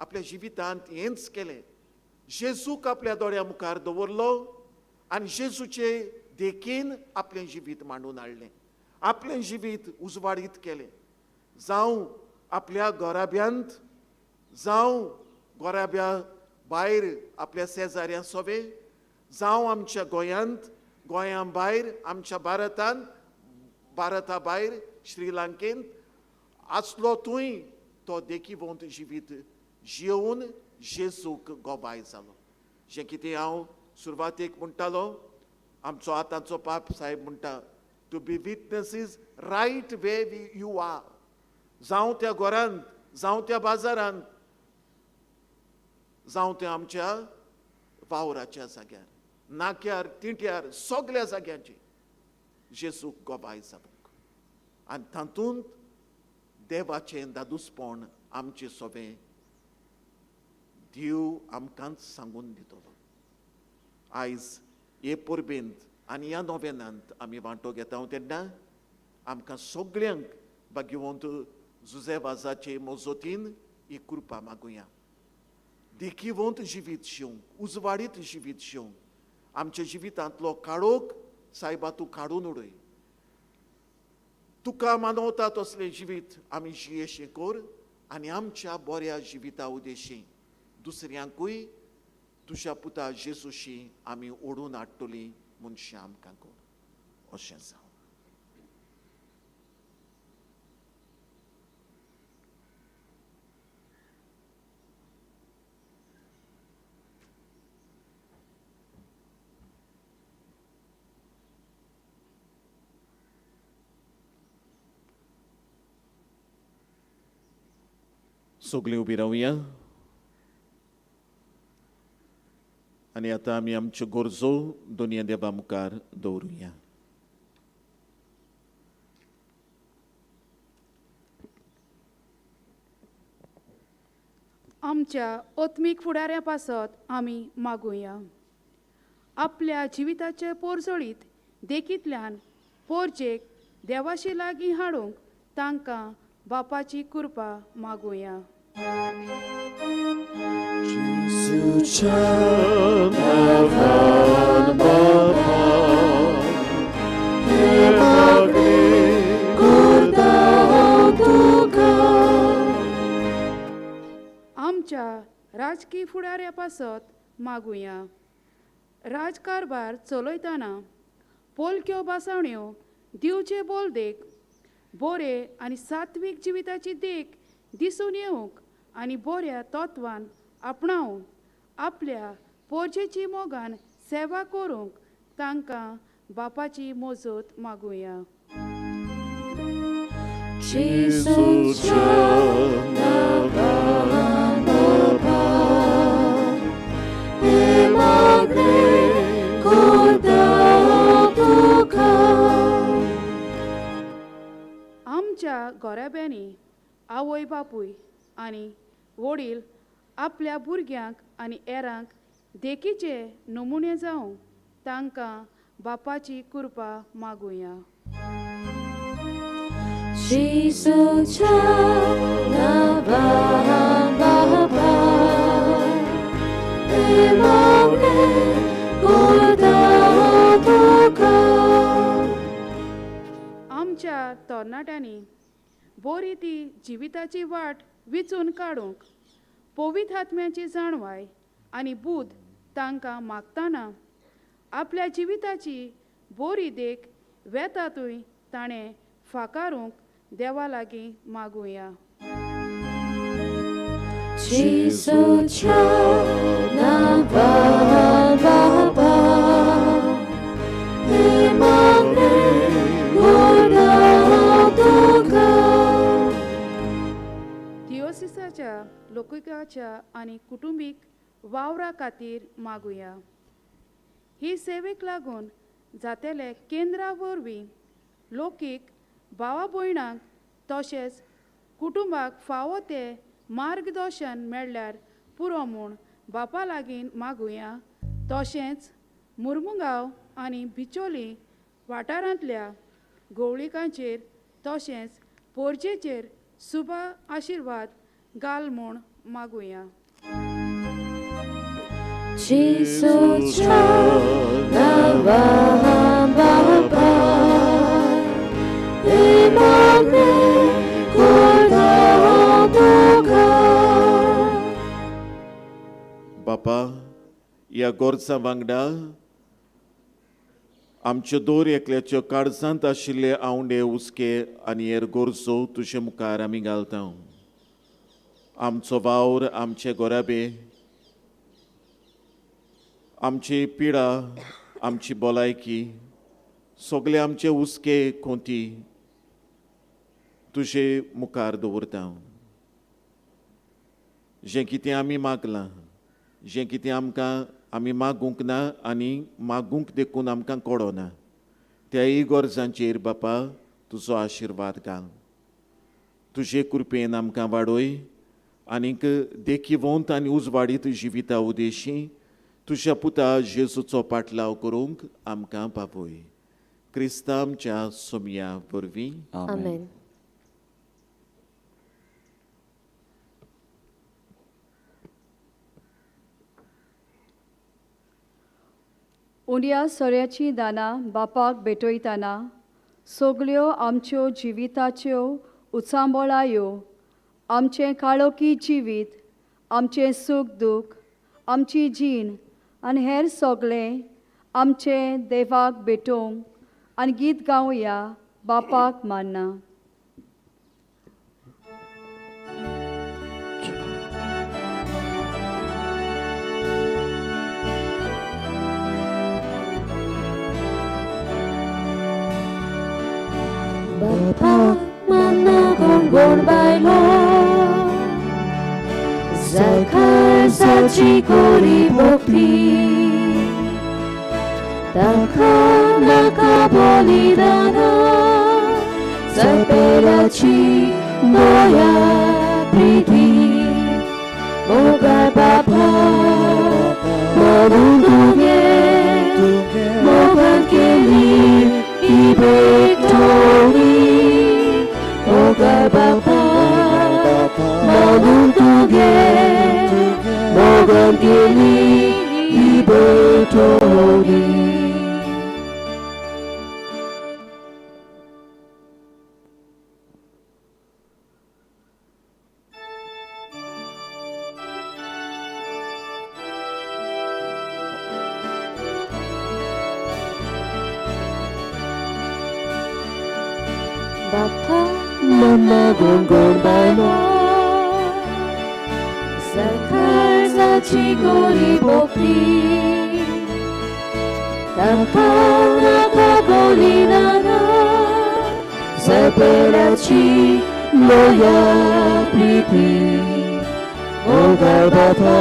आपल्या जिवितांत हेंच केलें, जेजूक आपल्या दोळ्या मुखार दवरलो आनी जेजूचे देखीन आपलें जिवीत मांडून हाडलें, आपलें जिवीत उजवाडीत केलें. जावं आपल्या घराब्यांत, जावं घराब्या भायर आपल्या शेजाऱ्यां सोवे, जावं आमच्या गोंयांत, गोंया भायर आमच्या भारतांत, भारता भायर श्रीलंकेंत आसलो थंय तो देखीवंत जिवीत जियोवन जेजूक गोबाय जालो. जें कितें हांव सुरवातेक म्हणटालो, आमचो आतांचो पाप साहेब म्हणटा, to be witness is right way we you are. जावं त्या घरांत, जावं त्या बाजारांत, जावं त्या आमच्या वावराच्या जाग्यार, नाक्यार, तिंट्यार, सगल्या जाग्यांचेर जेजूक गोबाय जावंक आनी तातूंत देवाचें दादूसपण आमचें सोबें देव आमकांच सांगून दितलो. आयज हे परबेंत आनी ह्या नोवेनांत आमी वांटो घेता तेन्ना आमकां सगल्यांक भाग्यवंत जुजे वाजाचे मजतीन ही कृपा मागुया. देखीवंत जिवीत जिवंक, उजवाडीत जिवीत जिवंक, आमच्या जिवितांतलो काळोख सायबा तूं काडून उडय. तुका मानवता तसलें जिवीत आमी जियेशें कर आनी आमच्या बऱ्या जिविता उदेशी दुसऱ्यांकूय तुज्या पुता जेजूशी आमी ओडून हाडटली मनशां आमकां कर. अशें जावं. सगळीं उबी रावया आनी आतां आमी आमच्यो गरजो दोनया देवा मुखार दवरुया. आमच्या आत्मीक फुडाऱ्या पासत आमी मागुया. आपल्या जिविताचे पोरजोळीत देखींतल्यान पोरजेक देवाशी लागीं हाडूंक तांकां बापाची कृपा मागुया. आमच्या राजकीय फुडाऱ्या पासत मागुया. राजकारभार चलयतना पोलक्यो भासावण्यो दिवचे बोलदेक बरे आनी सात्वीक जिविताची देख दिसून येवंक आनी बऱ्या तत्वान आपणावन आपल्या पोरजेची मोगान सेवा करूंक तांकां बापाची मजत मागुया. जेजूच्या नांवान बाबा, घराब्यांनी आवय बापूय आनी वडील आपल्या भुरग्यांक आनी हेरांक देखीचे नमुने जावं तांकां बापाची कृपा मागुया. जेजूच्या नांवान बाबा हें मागणें करता तुका. आमच्या तरणाट्यांनी बरी ती जिविताची वाट विचून काडूंक पवित्र आत्म्याची जाणवाय आनी बूद तांकां मागतना आपल्या जिविताची बरी देख वेतातूय ताणें फाकारूंक देवा लागीं मागुया. जेजूच्या नांवान बाबा हें मागणें करता तुका. दियोसिसाच्या लोकिकाच्या आनी कुटुंबीक वावरा खातीर मागुया. ही सेवेक लागून जातेले केंद्रा वरवीं लोकीक भावा भयणांक तशेंच कुटुंबाक फावो ते मार्गदर्शन मेळ्ळ्यार पुरो म्हूण बापा लागीं मागुया. तशेंच मुर्मुगांव आनी बिचोली वाठारांतल्या गवळिकांचेर तशेंच पोरजेचेर सुबा आशिर्वाद घाल म्हूण मागुया. जेजूच्या नांवान बाबा हें मागणें करता तुका. बापा, ह्या गोरसां वांगडा आमच्यो दर एकल्याच्यो काळजांत आशिल्ले आवंडे, हुस्के आनी हेर गरजो तुजे मुखार आमी घालता. आमचो वावर, आमचे गोराबे, आमची पिडा, आमची भलायकी, सगळे आमचे हुस्के कोंती तुजे मुखार दवरता. जें कितें आमी मागलां, जें कितें आमकां आमी मागूंक ना आनी मागूंक देखून आमकां कळना, त्याय गरजांचेर बापा तुजो आशिर्वाद घाल. तुजे कृपेन आमकां वाडय आनीक देखीवंत आनी उजवाडीत जिविता उदेशी तुज्या पुता जेजूचो पाटलाव करूंक आमकां पावय. क्रिस्ता आमच्या सोमया वरवीं. आमेन. उंड्या सोऱ्याची दानां बापाक भेटयतना सगल्यो आमच्यो जिविताच्यो उचांबळायो, आमचें काळोखी जिवीत, आमचें सूख दूख, आमची जीण आनी हेर सगळें आमचें देवाक भेटोवंक आनी गीत गावया बापाक मान्ना. बापाक मान्ना कोण कोण बायलो जायकाळजाची कोरी भक्ती ताका नाका बलिदाना जायपेराची दया प्रीती मोगाळ बापा म्हणून तुगें मोगान केली ही भेटवणी. मोगाळ बापा म्हणून तुगें मोगान केली ही भेटवणी. बापा मना गुणगुण बायलो जायकाळजाची गोरी भक्ती ताका नाका बलिदाना जायपेराची लोया प्रीती मोगाळ बापा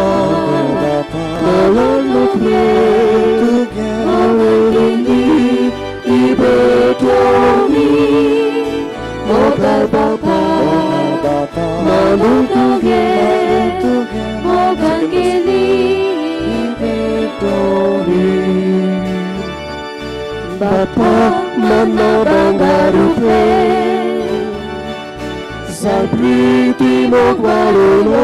म्हणून तुगें मोगान केली ही भेटवणी. मोगाळ बापा बापा मना बंगार रुपे जाय प्रीती मोगवालो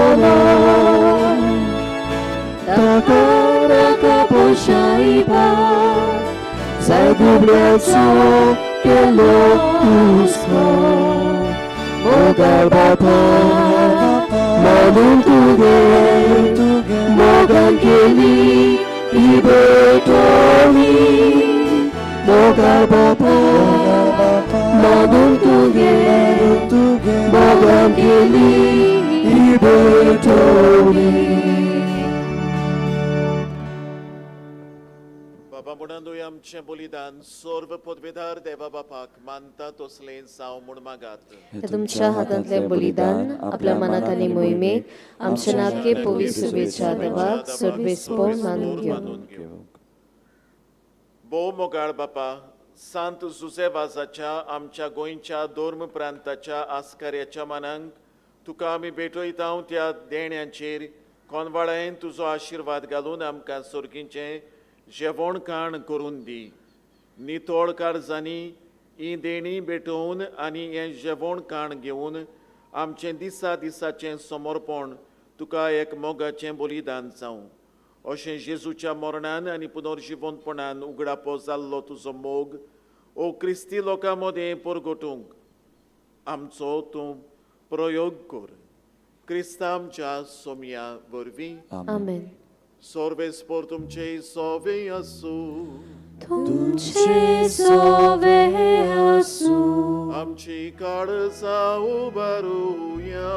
ताका नाका पोशायबा जाय दुबळ्याचो केलो हुस्को मोगाळ बापा मानून तुगे मोगान केली ही भेटोणी मोगाळ बापा मानून तुगे मोगान केली ही भेटोणी. बाबा म्हणून आमचें बलिदान सर्व पदवेदार देवा बापाक मानता तसलें जावं म्हूण मागात. तुमच्या हातांतलें बलिदान आपल्या मनात आनी मोहिमेक आमच्या नाके पवित्र शुभेच्छा देवाक सर्वेस्पोर मानून घेवं. भोव मोगाळ बापा, सांत जुझे वाजाच्या आमच्या गोंयच्या धर्म प्रांताच्या आस्कार्याच्या मानांक तुका आमी भेटयता त्या देण्यांचेर कोनवाळायन तुजो आशिर्वाद घालून आमकां सर्गीचें जेवण खाण करून दी. नितळ काळजांनी ही देणी भेटोवन आनी हें जेवण खाण घेवन आमचें दिसा दिसाचें समर्पण तुका एक मोगाचें बलिदान जावं. अशें जेजूच्या मरणान आनी पुनर्जिवंतपणान उगडापो जाल्लो तुजो मोग ओ क्रिस्ती लोकां मदें परगटूंक आमचो तूं प्रयोग कर क्रिस्ता आमच्या सोमया वरवीं. आमेन. सर्वेस्पोर तुमचे सोवे आसूं. तुमचे सोवे आसूं. आमची काळजां उबारुया.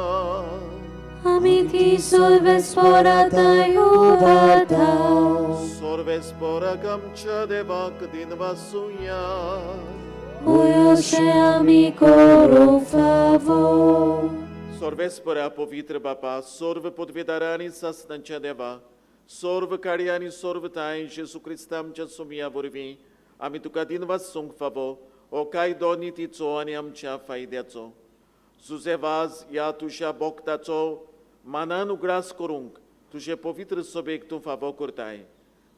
आमी ती सर्वेस्पोराताय उबारता. सर्वेस्पोराक आमच्या देवाक दिनवासुया. होय, अशें आमी करूंक फावो. सर्वेस्परा पवित्र बापा, सर्व पदवेदारा आनी सासणांच्या देवा, सर्व काडी आनी सर्व ताय, जेजू क्रिस्ता आमच्या सोमया वरवीं आमी तुका दिनवासूंक फावो हो कायदो नितीचो आनी आमच्या फायद्याचो. जुझे वाज ह्या तुज्या भक्ताचो मानान उगडास करूंक तुजे पवित्र सभेक तूं फावो करताय.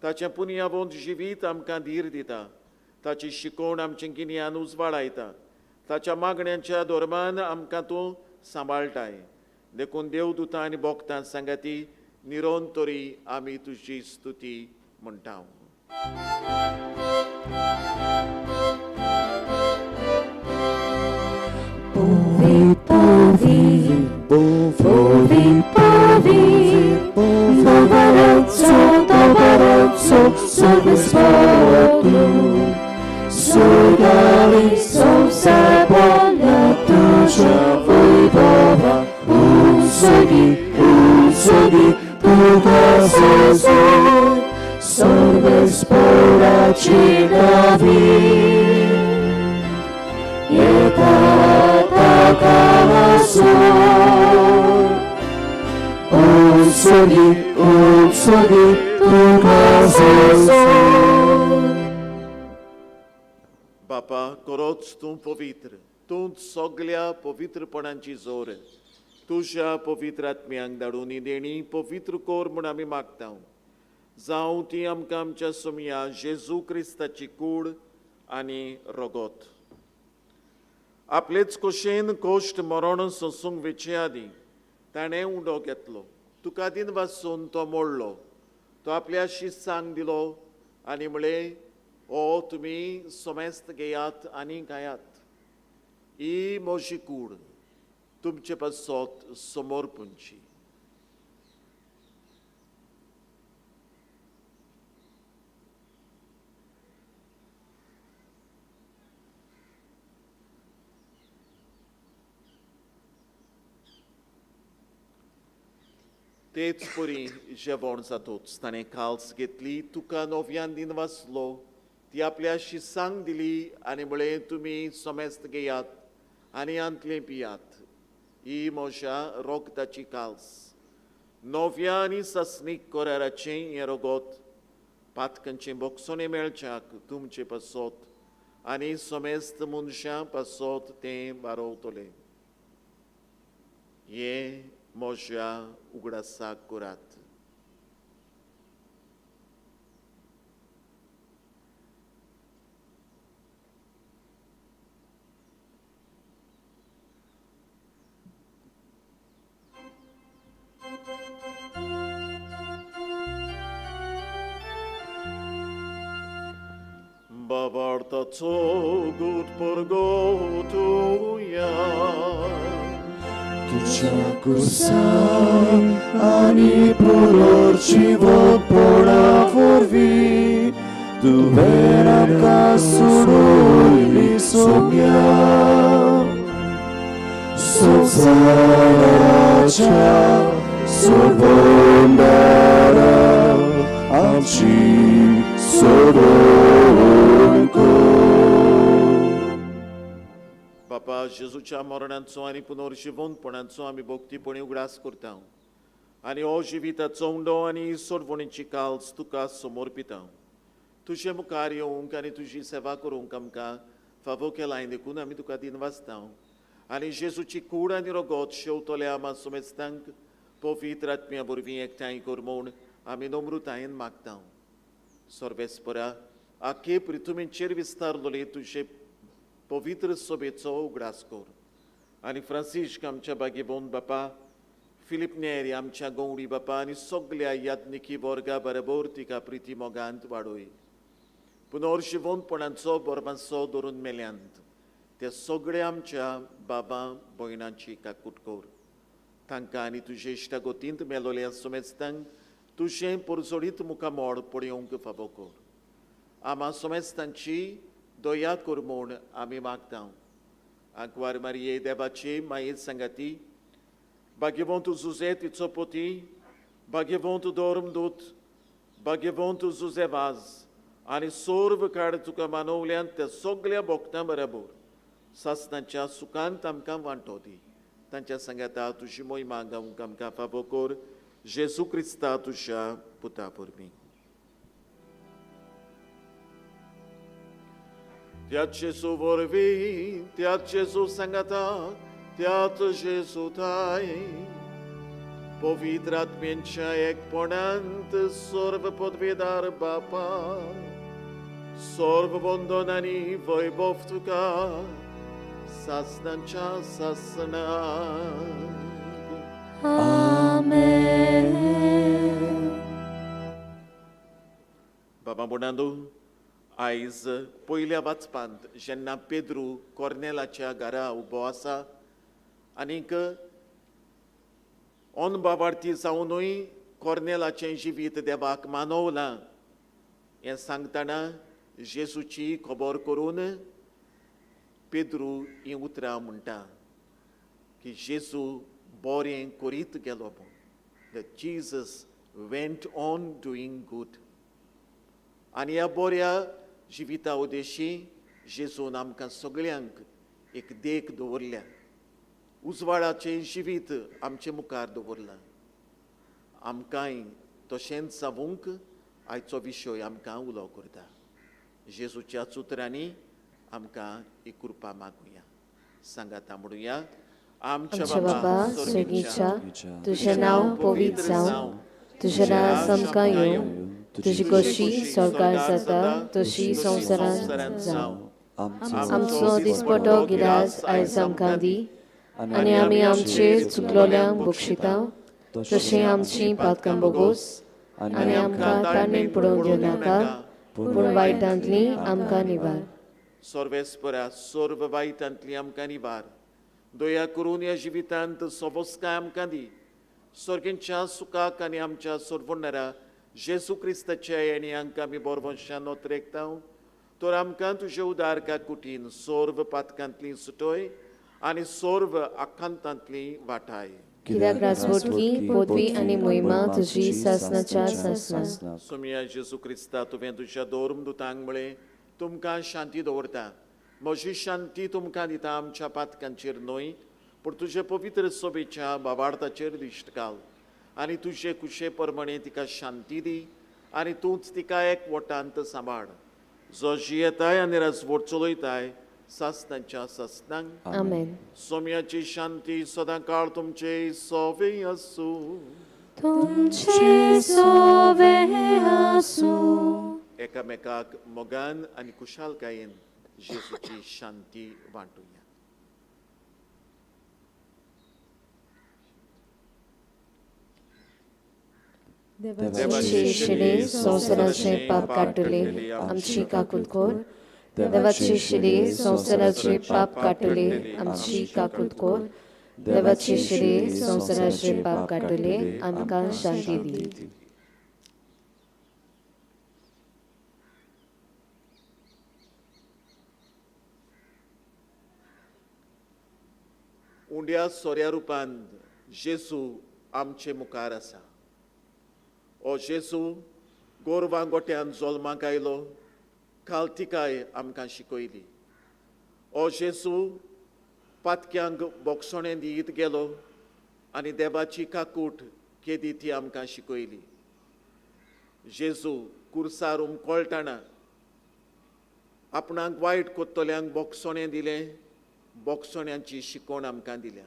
ताचें पुनयावंत जिवीत आमकां धीर दिता, ताची शिकवण आमचें गिन्यान उजवाडायता, ताच्या मागण्यांच्या धर्मान आमकां तूं सांबाळटाय. देखून देवदूतां आनी भक्तां सांगाती निरोन तरी आमी तुजी स्तुती म्हणटा. Povi, povi, povi, Bovarazzo, Bovarazzo, Sovespoto, Sodali, Sosebola, Tuja, Voivova, Unsodi, Unsodi, Puga, Seso, Sorvespora, Cinavi, Yeta, Unsodi, Unsodi, Tuka Seso. बापा, करोच तूं पवित्र, तूं सगल्या पवित्रपणांची जोर. तुज्या पवित्र आत्म्यांक धाडून ही देणी पवित्र कोर म्हूण आमी मागता. जावं ती आमकां आमच्या सोमया जेजू क्रिस्ताची कूड आनी रगत. आपलेच कुशेन कोश्ट मरण सोंसूंक वेचे आदीं ताणें उंडो घेतलो, तुका दिन वासून तो मोडलो, तो आपल्या शिस्सांक दिलो आनी म्हळें, ओ तुमी समेस्त घेयात आनी गायात, ही म्हजी कूड तुमचे पासत समोर पुंची. तेच परी जेवण जातूच ताणें काल्स घेतली, तुका नव्यान दिन वाचलो, ती आपल्या शिसांक दिली आनी म्हळें, तुमी समेस्त घेयात आनी आंतलें पियात, ही म्हज्या रोगताची काल्स, नव्या आनी ससनीक कराराचें हें रगत पातकांचें बोगसणें मेळच्याक तुमचे पासत आनी समेस्त मनशां पासत तें बारोवतलें. हें म्हज्या उगडासाक करात. बाबार्थाचो गूट परगोतुया. तुज्या कुर्सान आनी पुनर्जिवंतपणा वरवीं तुवें आमकां सोडयली सोम्या. संवसाराच्या सोडवणारा आमची सोडवण कर. बापा, जेजूच्या मरणाचो आनी पुनर्जिवंतपणाचो आमी भक्तीपणी उगडास करता आनी हो जिविताचो उंडो आनी सोडवणीची काल्स तुका समर्पिता. तुजे मुखार येवंक आनी तुजी सेवा करूंक आमकां फावो केलाय देखून आमी तुका दिनवासता आनी जेजूची कूड आनी रगत शेवतल्या आमा सुमेस्तांक पवित्र आत्म्या वरवीं एकठांय कर म्हूण आमी नम्रतायेन मागता. सर्वेस्परा, आखे पृथ्वीचेर विस्तारलोले तुजे पवित्र सभेचो उगडास कर आनी फ्रांसिस्क आमच्या बागेबोन बापा, फिलीप नेरी आमच्या गौडी बापा आनी सगल्या याज्ञिकी वर्गा बरोबर तिका प्रिती मोगांत वाडोय. पुनर्जिवंतपणाचो बरमासो धरून मेल्यांत ते सगळे आमच्या बाबा भयणांची काकूट कर. तांकां आनी तुजे इश्टागतींत मेलोल्या सोमेस्तांक तुजें परजोडीत मुखामोड पळोवंक फावो कर. आमा सोमेस्तांची दया कर म्हूण आमी मागता. आंकवार मारये देवाचे माये सांगाती, भाग्यवंत जुजे तिचो पोती, भाग्यवंत धर्मदूत, भाग्यवंत जुजे वाज आनी सर्व काळ तुका मानवल्यान त्या सगल्या भोगतां बरोबर सासणाच्या सुखांत आमकां वांटो दी. तांच्या सांगाता तुजी मोहिमा गावंक आमकां फावो कर, जेजू क्रिस्ता तुज्या पुता वरवीं. त्याच जेजू वरवीं, त्याच जेजू सांगाता, त्याच जेजू थाय पवित्र आत्म्यांच्या एकपणांत सर्व पदवेदार बापा, सर्व वंदन आनी वैभव तुका सासणाच्या सासणाक. आमेन. बाबा बोणांदो, आयज पयल्या वाचपांत जेन्ना पेद्रू कॉर्नेलाच्या घरा उबो आसा आनीक अनबाबार्थी जावनूय कॉर्नेलाचें जिवीत देवाक मानवलां हें सांगतना जेजूची खबर करून पेद्रू हीं उतरां म्हणटा की जेजू बरें करीत गेलो म्हूण. That Jesus went on doing good. आनी ह्या बऱ्या जिविता उद्देशी जेजून आमकां सगळ्यांक एक देख दवरल्या, उजवाडाचें जिवीत आमचे मुखार दवरलां. आमकांय तशेंच जावंक आयचो विशय आमकां उलो करता. जेजूच्या उतरांनी आमकां एक कृपा मागुया. सांगाता म्हणुया. आमच्या बाबा स्वर्गीच्या, तुजें नांव पवित्र जावं, तुजें राज आमकां येवं, तुजी खोशी स्वर्गार जाता तशी संवसारांत जावं. आमचो दिसपटो गिरास आयज आमकां दी आनी आमी आमचेर चुकलोल्यांक बक्षिता तशें आमची पातकां बोगोस आनी आमकां ताणें पडोवन घेवनाका, पूण वायटांतली आमकां निवार. सर्वेस्परा, सर्व वायटांतली आमकां निवार. दया करून ह्या जिवितांत सोबसकाय आमकां दी. सर्गेंच्या सुखाक आनी आमच्या सोडवणारा जेजू क्रिस्ताच्या येण्यांक आमी बोरवंशान नोतरेकता तर आमकां तुजे उदार काकुटीन सर्व पातकांतली सुटय आनी सर्व आकांतांतली वाटाय. कित्याक राजवटकी पदवी आनी मोहिमा तुजी सासणाच्या सासणाक. सोमिया जेजू क्रिस्ता, तुवें तुज्या धर्मदुतांक म्हळें, तुमकां शांती दवरता, म्हजी शांती तुमकां दिता, आमच्या पातकांचेर न्हय पूण तुजे पवित्र सोबेच्या बाबार्थाचेर दिश्ट घाल आनी तुजे कुशे प्रमाणे तिका शांती दी आनी तूंच तिका एक वटांत सांबाळ, जो जियेताय आनी राजवट चलयताय सासणाच्या सासणांक. आमेन. सोम्याची शांती सदां काळ तुमचे सोवे आसूं. तुमचे सोवे आसूं. एकामेकाक मोगान आनी खुशालकायेन जेजूची शांती वांटुया. देवाचे शिणे संवसाराचें पाप काडटले, आमची काकूत कर. देवाची शिरी संवसाराचे पाप काडटले आमची काकूत कोर. देवाची शिरी संवसाराचे पाप काडटले आमकां शांती दी. उंड्या सोऱ्या रुपान जेजू आमचे मुखार आसा. ओ जेजू गोरवां गोट्यान जल्माक आयलो, काल तिकाय आमकां शिकयली. ओ जेजू पातक्यांक बोगसणें दीत गेलो आनी देवाची काकूट केदी ती आमकां शिकयली. जेजू कुर्सार उमकळटना आपणाक वायट कोत्तल्यांक बोगसणें दिलें, बोगसण्यांची शिकवण आमकां दिल्या.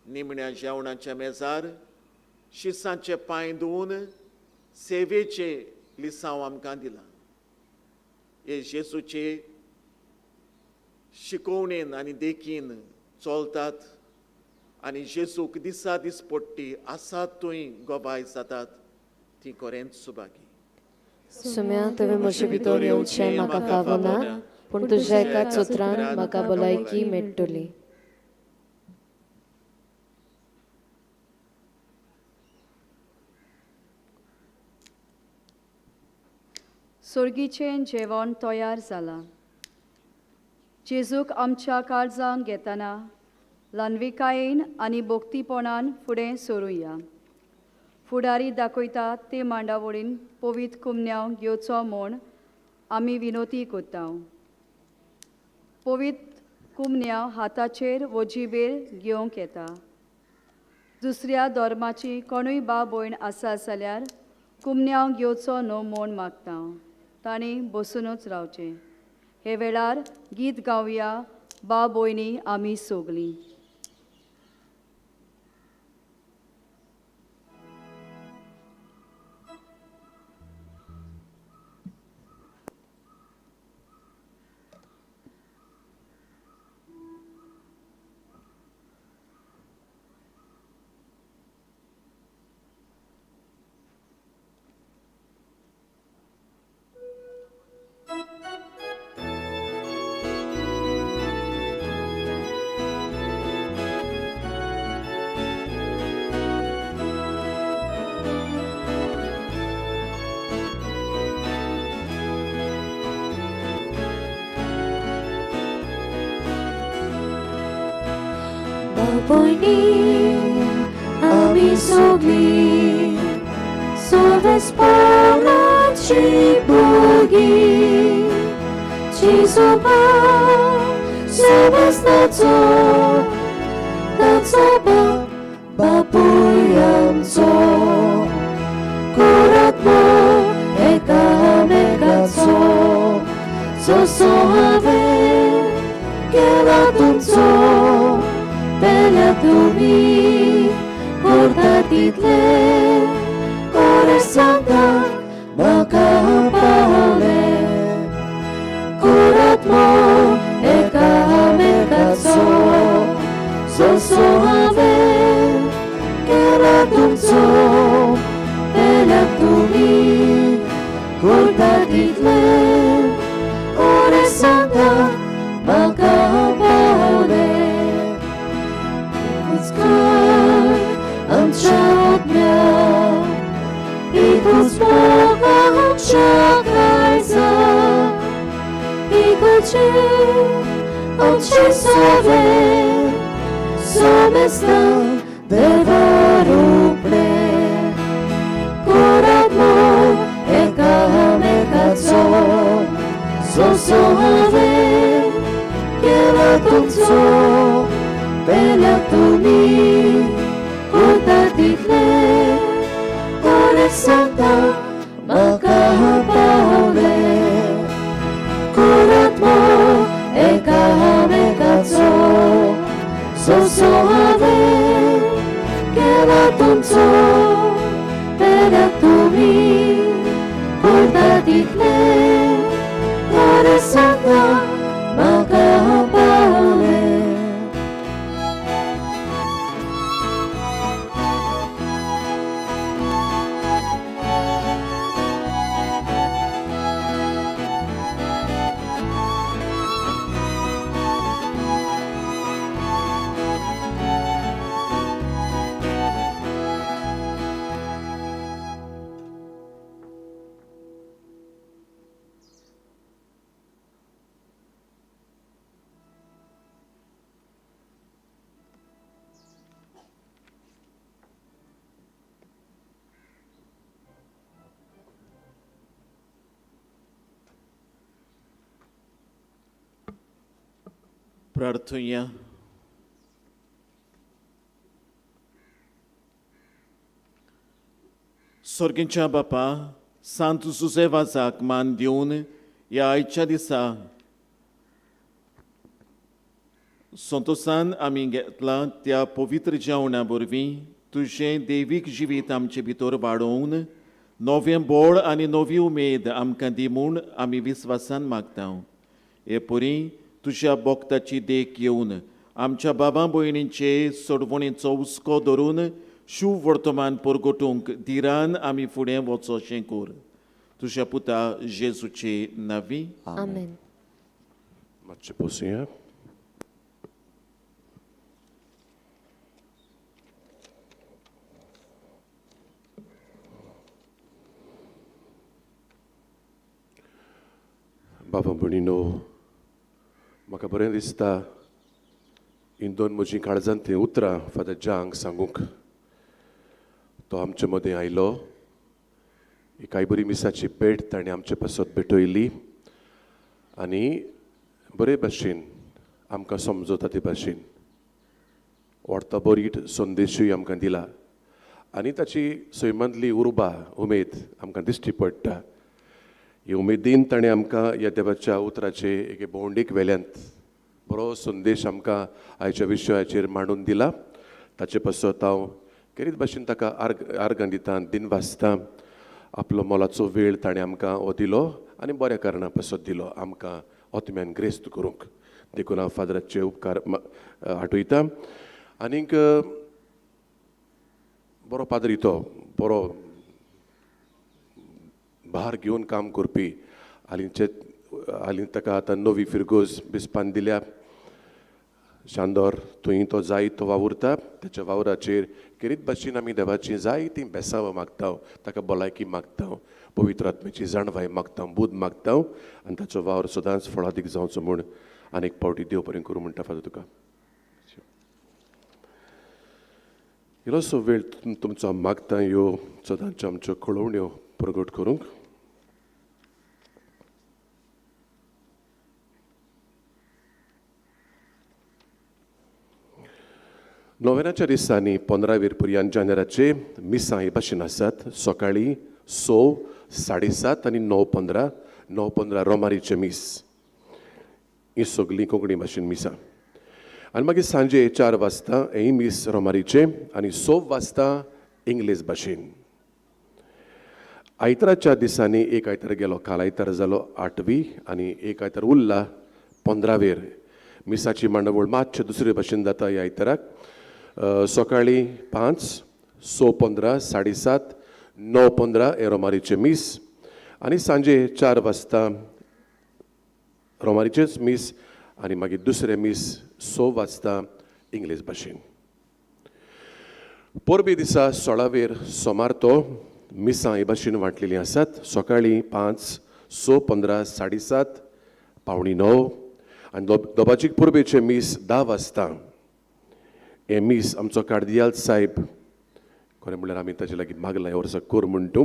निमण्या जेवणाच्या मेजार शिसांचे पांय धुवन सेवेचे लिसांव आमकां दिलां. हे जेजूचे शिकवणेन आनी देखीन चलतात आनी जेजूक दिसा दीस पडटी आसात थंय गवाय जातात ती खरेंच सुभागी. सुम्या तुवें म्हजे भितर येवचें म्हाका फावना, पूण तुज्या एका चोत्रान म्हाका भलायकी मेळटली. सोर्गीचें जेवण तयार जालां. जेजूक आमच्या काळजांत घेतना ल्हानविकायेन आनी भक्तीपणान फुडें सरुया. फुडारी दाखयता ते मांडावळीन पवित्र कुमन्यांव घेवचो म्हूण आमी विनोती करता. पवित्र कुमन्यांव हाताचेर वो जिबेर घेवंक येता. दुसऱ्या धर्माची कोणूय भाव भयण आसा जाल्यार कुमन्यांव घेवचो न्हू म्हूण मागता. तांणी बसुनूच रावचें. हे वेळार गीत गावया भाव भयणी आमी सगलीं. आमी सगळीं सोवेसपणाची भुरगीं, जेजू सोबसनाचो ताचो बाप बापूय आमचो, कुरात्मो एकामेकाचो, जसो हांवें केला तुमचो पेल्या तुमी करता तितलें कोणे सांगता म्हाका पावलें. कुरात्मो एकामेकाचो, जसो हांवें केला तुमचो पेल्या तुमी करता तितलें कोणे सांगता म्हाका पावलें. आमच्या आत्म्या एकूच मोग आमच्या काळजाक, एकूच आमचे सवे सोमेस्तां देवा रुपणें. कुरात्मो एकामेकाचो, जसो हांवें केला तुमचो पेल्या तुमी करता तितलें कोणे सांगता म्हाका पावलें. कुरात्मो एकामेकाचो, जसो हांवें केला तुमचो पेल्या तुमी करता तितलें कोणे सांगता म्हाका पावलें. प्रार्थुया. सोर्गींच्या बापा, सांत जुजेवाजाक मान दिवन ह्या आयच्या दिसा संतोसान आमी घेतला त्या पवित्र जेवणा वरवीं तुजें देवीक जिवीत आमचे भितर वाडोवन नवें बळ आनी नवी उमेद आमकां दी म्हूण आमी विस्वासान मागता. हे परी तुज्या भक्ताची देख येवन आमच्या बाबा भयणींचे सोडवणेचो हुस्को धरून शुभ वर्तमान परगटूंक धिरान आमी फुडें वचो अशें कर. तुज्या पुता जेजूचे नांवी आमेन. मातशें बसुया. बाबा भयणीनो, म्हाका बरें दिसता हीं दोन म्हजीं काळजांतलीं उतरां फादर जांक सांगूंक. तो आमचे मदें आयलो, एक आयबरी मिसाची भेट ताणें आमचे पासत भेटयली आनी बरे भाशेन आमकां समजता ते भाशेन व्हडतो बरीट संदेशूय आमकां दिला आनी ताची सैमांतली उर्बा उमेद आमकां दिश्टी पडटा. ही उमेदीन ताणें आमकां ह्या देवाच्या उतराचे एके भोंवडेक वेल्यांत बरो संदेश आमकां आयच्या विशयाचेर मांडून दिला. ताचे पासत हांव खेरीत भाशेन ताका आर्गां दिता, दिनवासता. आपलो मोलाचो वेळ ताणें आमकां हो दिलो आनी बऱ्या कारणा पासत दिलो आमकां ओतम्यान ग्रेस्त करूंक. देखून हांव फादराचे उपकार आठयता. आनीक बरो पाद्री तो, बरो भार घेवन काम करपी. हालींचे हालीं ताका आतां नवी फिरगोज बिस्पान दिल्या. शांदोर थंय तो जायतो वावुरता. ताच्या वावराचेर खेरीत भाशेन आमी देवाची जायतीं बेसांवां मागता, ताका भलायकी मागता, पवित्र आत्म्याची जाणवाय मागता, बूद मागता आनी ताचो वावर सदांच फळादीक जावचो म्हूण आनीक फावटी देव बरें करूं म्हणटा फादर तुका. इल्लोसो वेळ तुमचो मागता ह्यो सदांच्यो आमच्यो कळोवण्यो प्रगट करूंक. नोव्हेंनाच्या दिसांनी 15 पर्यंत जानेराचे मिसां हे भाशेन आसात. सकाळीं 6, 7:30 आनी 9:15. 9:15 रोमारीचें मीस. ही सगळीं कोंकणी भाशेन मिसां. आनी मागीर सांजे 4 वाजता हेंय मीस रोमारीचें आनी 6 वाजता इंग्लीश भाशेन. आयताराच्या दिसांनी एक आयतार गेलो, काल आयतार जालो 8वी आनी एक आयतार उरला 15वेर. मिसाची मांडावळ मातशें दुसरे भाशेन जाता ह्या आयताराक. सकाळीं 5, 6:15, 7:30, 9:15 हें रोमारीचें मीस आनी सांजे 4 वाजता रोमारीचेंच मीस आनी मागीर दुसरें मीस 6 वाजता इंग्लीश भाशेन. परबे दिसा 16वेर सोमार तो मिसां हे भाशेन वांटलेलीं आसात. सकाळीं 5, 6:15, 7:30, 8:45 आनी दोबाजीक परबेचें मीस 10 वाजता. हें मीस आमचो कार्दियाल साहेब, खरें म्हणल्यार आमी ताचे लागीं मागलां ह्या वर्सा कर म्हणटू.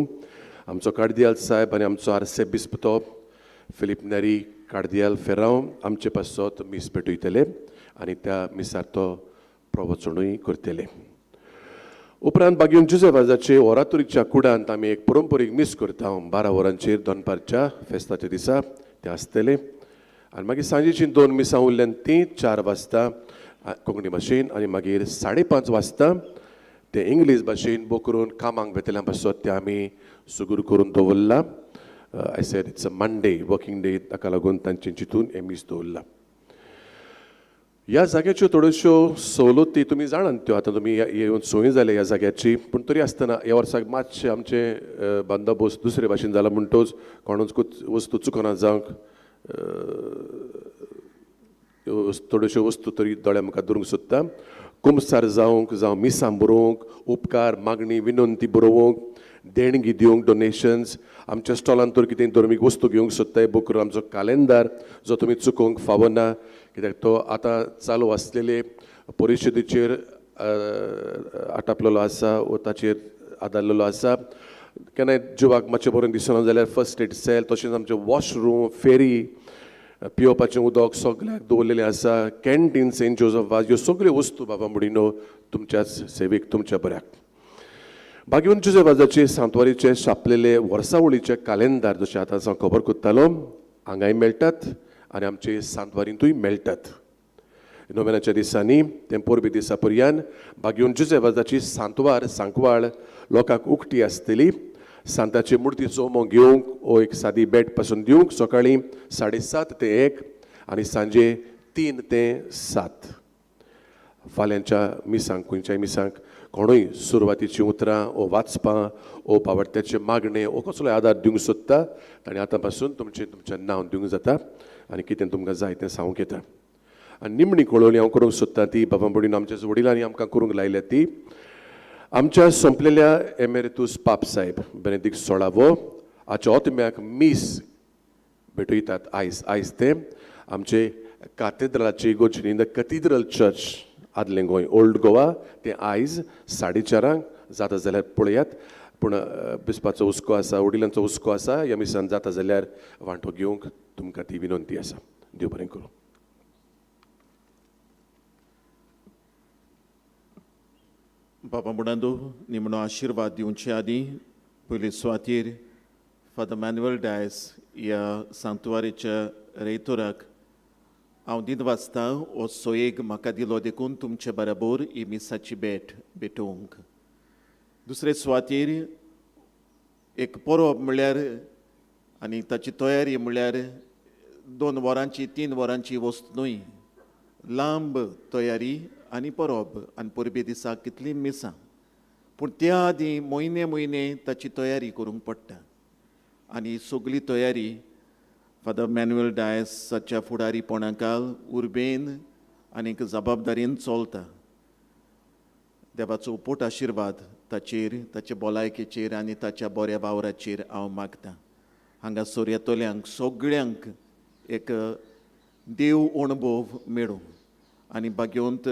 आमचो कार्दियाल साहेब आनी आमचो आर्सेबिस्प तो फिलीप नेरी कार्दियाल फेरांव आमचे पासत मीस भेटयतले आनी त्या मिसार तो प्रवचनूय करतले. उपरांत बागेवन जुजेवाजाचे ओरातोरीच्या कुडांत आमी एक परंपरीक मीस करता 12 वरांचेर दनपारच्या फेस्ताच्या दिसा तें आसतलें. आनी मागीर सांजेचीं 2 मिसां उरल्यान तीं 4 वाजता कोंकणी भाशेन आनी मागीर 5:30 वाजता तें इंग्लीश भाशेन बोकरून कामाक वेतल्या पासत तें आमी सुगूर करून दवरलां. I said it's a Monday working day, ताका लागून तांचे चिंतून हें मीस दवरलां. ह्या जाग्याच्यो थोड्योश्यो सवलती तुमी जाणात त्यो, आतां तुमी येवन संवय जाल्या ह्या जाग्याची. पूण तरी आसतना ह्या वर्साक मातशें आमचें बंदोबस्त दुसरे भाशेन जाला म्हणटच कोणूच वस्तू चुकना जावंक थोड्योश्यो वस्तू तरी दोळ्या मुखार दवरूंक सोदता. कुमसार जावंक, जावं मिसां बरोवंक, उपकार मागणी विनंती बरोवंक, देणगी दिवंक, डोनेशन्स, आमच्या स्टॉलान तर कितें धर्मीक वस्तू घेवंक सोदताय बूक करून आमचो कालेंदार जो तुमी चुकोवंक फावना, कित्याक तो आतां चालू आसलेले परिशदेचेर आटापलेलो आसा वो ताचेर आदारलेलो आसा. केन्नाय जिवाक मातशें बरें दिसना जाल्यार फर्स्ट एड सेल, तशेंच आमचें वॉशरूम, फेरी, पियोवपाचें उदक सगळ्याक दवरलेलें आसा. कॅन्टीन सेंट जोजफ वाज ह्यो सगळ्यो वस्तू बाबा मुडीनो तुमच्याच सेवेक तुमच्या बऱ्याक. भाग्यवंत जुझे वाजाचे सांतवारीचे छापलेले वर्सावळीचे कालेंदार जशें आतां हांव खबर करतालो हांगाय मेळटात आनी आमचे सांतवारींतूय मेळटात. नोव्हेनाच्या दिसांनी तें परबी दिसा पर्यान भाग्यवंत जुझे वाजाची सांतवार सांकवाळ लोकांक उक्ती आसतली. सांताची मुर्तीचो उमो घेवंक ओ एक सादी भेट पासून दिवंक सकाळीं 7:30 ते 1 आनी सांजे 3 ते 7. फाल्यांच्या मिसांक खंयच्याय मिसांक कोणूय सुरवातीचीं उतरां ओ वाचपां ओ पावडत्याचें मागणें ओ कसलोय आदार दिवंक सोदता ताणें आतां पासून तुमचें तुमचें नांव दिवंक जाता आनी कितें तुमकां जाय तें सांगूंक येता. आनी निमणी कळोवणी हांव करूंक सोदता ती बाबा बुडीन आमच्या वडिलांनी आमकां करूंक लायल्या ती आमच्या सोंपलेल्या एमेरितूस पाप साहेब बेनेदीक सोळावो हाच्या ओतम्याक मीस भेटयतात आयज. आयज ते आमचे कातेद्राची इगोर्ज इन the cathedral church आदलें गोंय ओल्ड गोवा तें आयज 4:30 जाता जाल्यार पळयात. पूण बिस्पाचो हुस्को आसा, वडिलांचो हुस्को आसा, ह्या मिसान जाता जाल्यार वांटो घेवंक तुमकां ती विनंती आसा. देव बरें करूं. बाबा मुडांदो निमणो आशिर्वाद दिवचे आदीं पयले सुवातेर फादर मॅन्युअल डायस ह्या सांतवारीच्या रेतोराक हांव दित वाचता हो सोयेग म्हाका दिलो देखून तुमचे बराबर ही मिसाची भेट भेटोवंक. दुसरे सुवातेर एक परब म्हणल्यार आनी ताची तयारी म्हणल्यार 2 वरांची 3 वरांची वस्त न्हय, लांब तयारी आनी परब आनी परबे दिसा कितलीं मिसां, पूण त्या आदीं म्हयने म्हयने ताची तयारी करूंक पडटा. आनी सगली तयारी फादर मॅन्युअल डायसाच्या फुडारीपणाकाल उर्बेन आनीक जबाबदारीन चलता. देवाचो उपोट आशिर्वाद ताचेर, ताचे भलायकेचेर आनी ताच्या बऱ्या वावराचेर हांव मागतां. हांगासर येतल्यांक सगळ्यांक एक देव अणभव मेळूं आनी भाग्यवंत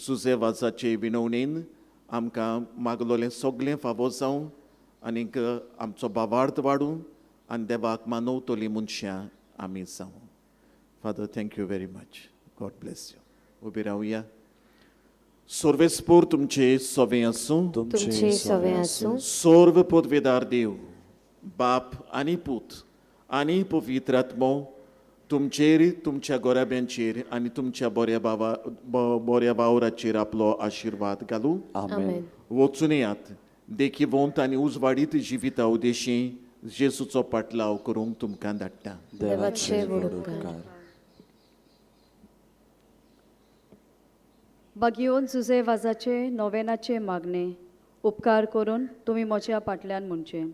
जुझे वाजाचे विनवणेन आमकां मागलोलें सगळें फावो जावं आनीक आमचो भावार्थ वाडूं आनी देवाक मानवतलीं मनशां आमी जावं. Father, thank you very much. God bless you. उबी रावया. सर्वेस्पोर तुमचे सवे आसूं. तुमचे सवे आसूं. सर्व पदवेदार देव बाप आनी पूत आनी पवित्र आत्मो तुमचेर, तुमच्या गोराब्यांचेर आनी तुमच्या बऱ्या बावा बऱ्या वावराचेर आपलो आशिर्वाद घालूं. आमेन. वचून येयात देखीवंत आनी उजवाडीत जिविता उदेशी जेजूचो पाटलाव करूंक तुमकां धाडटा. देवाचे व्हड उपकार. बागियोन जुझे वाजाचे नोवेनाचे मागणे उपकार करून तुमी म्हज्या फाटल्यान म्हणचें.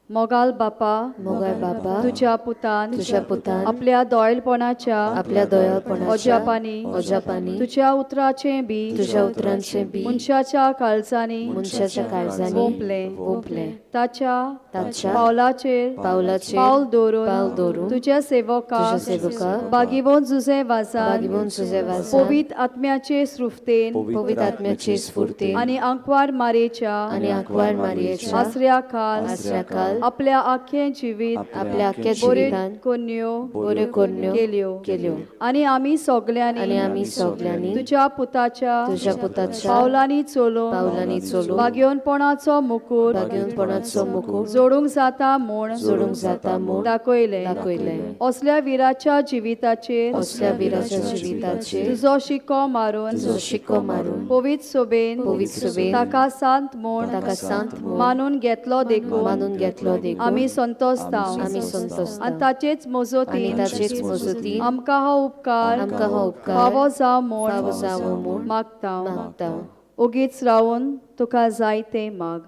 मोगाल बापा, मोगाल बापा, तुज्या पुतान, तुज्या पुतान आपल्या दोयलपणाच्या, आपल्या दोयलपणाच्या ओजापानी, ओजापानी तुज्या उतराचें बी, तुज्या उतरांचें बी मनशाच्या काळजांनी, मनशाच्या काळजांनी वोंपलें, वोंपलें, ताच्या ताच्या पावलाचेर पावलाचेर पावल दवरून, पावल दवरून तुज्या सेवका, तुज्या सेवका बागिवोन जुझे वाजान, बागिवोन जुझे वाजान, पवित्र आत्म्याचे स्फुर्तेन, पवित्र आत्म्याचे स्फुर्तेन आनी आंकवार मारेच्या, आनी आंकवार मारयेच्या आसऱ्या खाल, आसऱ्या खाल आपल्या आख्खें जिवीत, आपल्या आख्ख्या बऱ्यो जिवितान कोन्यो बऱ्यो कोन्यो केल्यो, केल्यो आनी आमी सगल्यांनी, आनी आमी सगल्यांनी तुज्या पुताच्या, तुज्या पुताच्या पावलांनी चलून, पावलांनी चलून बागेवनपणाचो मुकूट, बागेवनपणाचो मुकूट जोडूंक जाता म्हूण, जोडूंक जाता म्हूण दाखयलें, दाखयलें. असल्या विराच्या जिविताचेर, असल्या विराच्या जिविताचेर तुजो शिको मारून, तुजो शिको मारून पवित्र सोबेन, पवित्र सोबेन ताका सांत म्हूण, ताका सांत म्हूण मानून घेतलो देखून, मानून घेतलो देखून आमी संतोषता, आमी संतोषता आनी ताचेच मजती, आनी ताचेच मजती आमकां हो उपकार, आमकां हो उपकार फावो जावं म्हूण, फावो जावं म्हूण मागता, मागता. ओगीच रावन तुका जाय तें माग.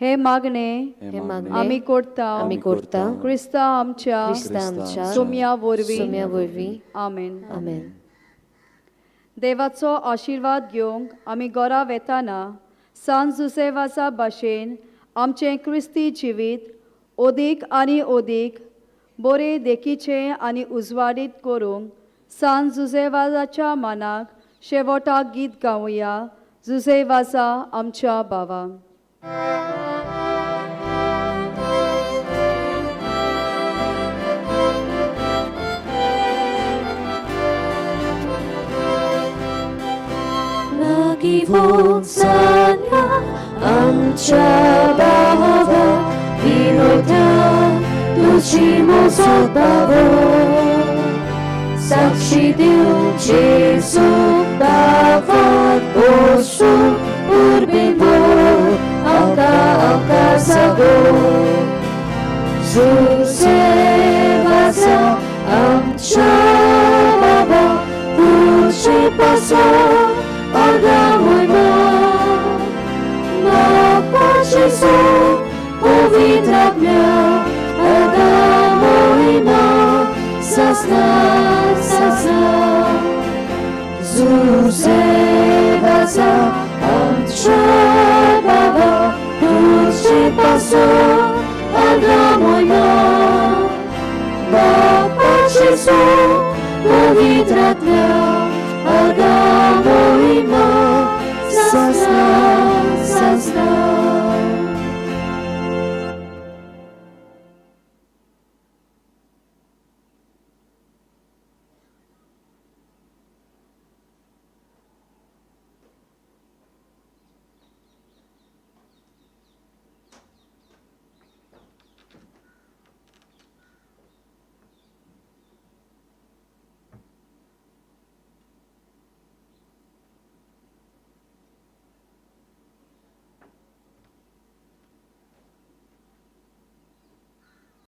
हे मागणे हे मागणे आमी करता, आमी करता, क्रिस्ता आमच्या, क्रिस्ता आमच्या सोम्या वरवीं, सोम्या वरवीं. आमेन. आमेन. देवाचो आशिर्वाद घेवंक आमी घरा वेताना सान जुसेवाचा भाशेन आमचें क्रिस्ती जिवीत ओदीक आनी ओदीक बरे देखीचें आनी उजवाडीत करूंक सान जुसेवाजाच्या मानाक शेवटाक गीत गावया. जुसेवाजा आमच्या भावा. भाग्यवंत जाल्या आमच्या बाबा विनोद्या तुजी मोजो बाबो साक्षी दिवं जेजू बाबाक बसून उर्बेन आमकां आमकां जागो जुसेवाचा आमच्या बाबा तुझे पासो आगामोय बापा जेजू पवित्र आत्म्या आगामोय सासना सासना जुसेवाचा आमच्या बाबा तुझे पासो आगामोय बापा जेजू पवित्र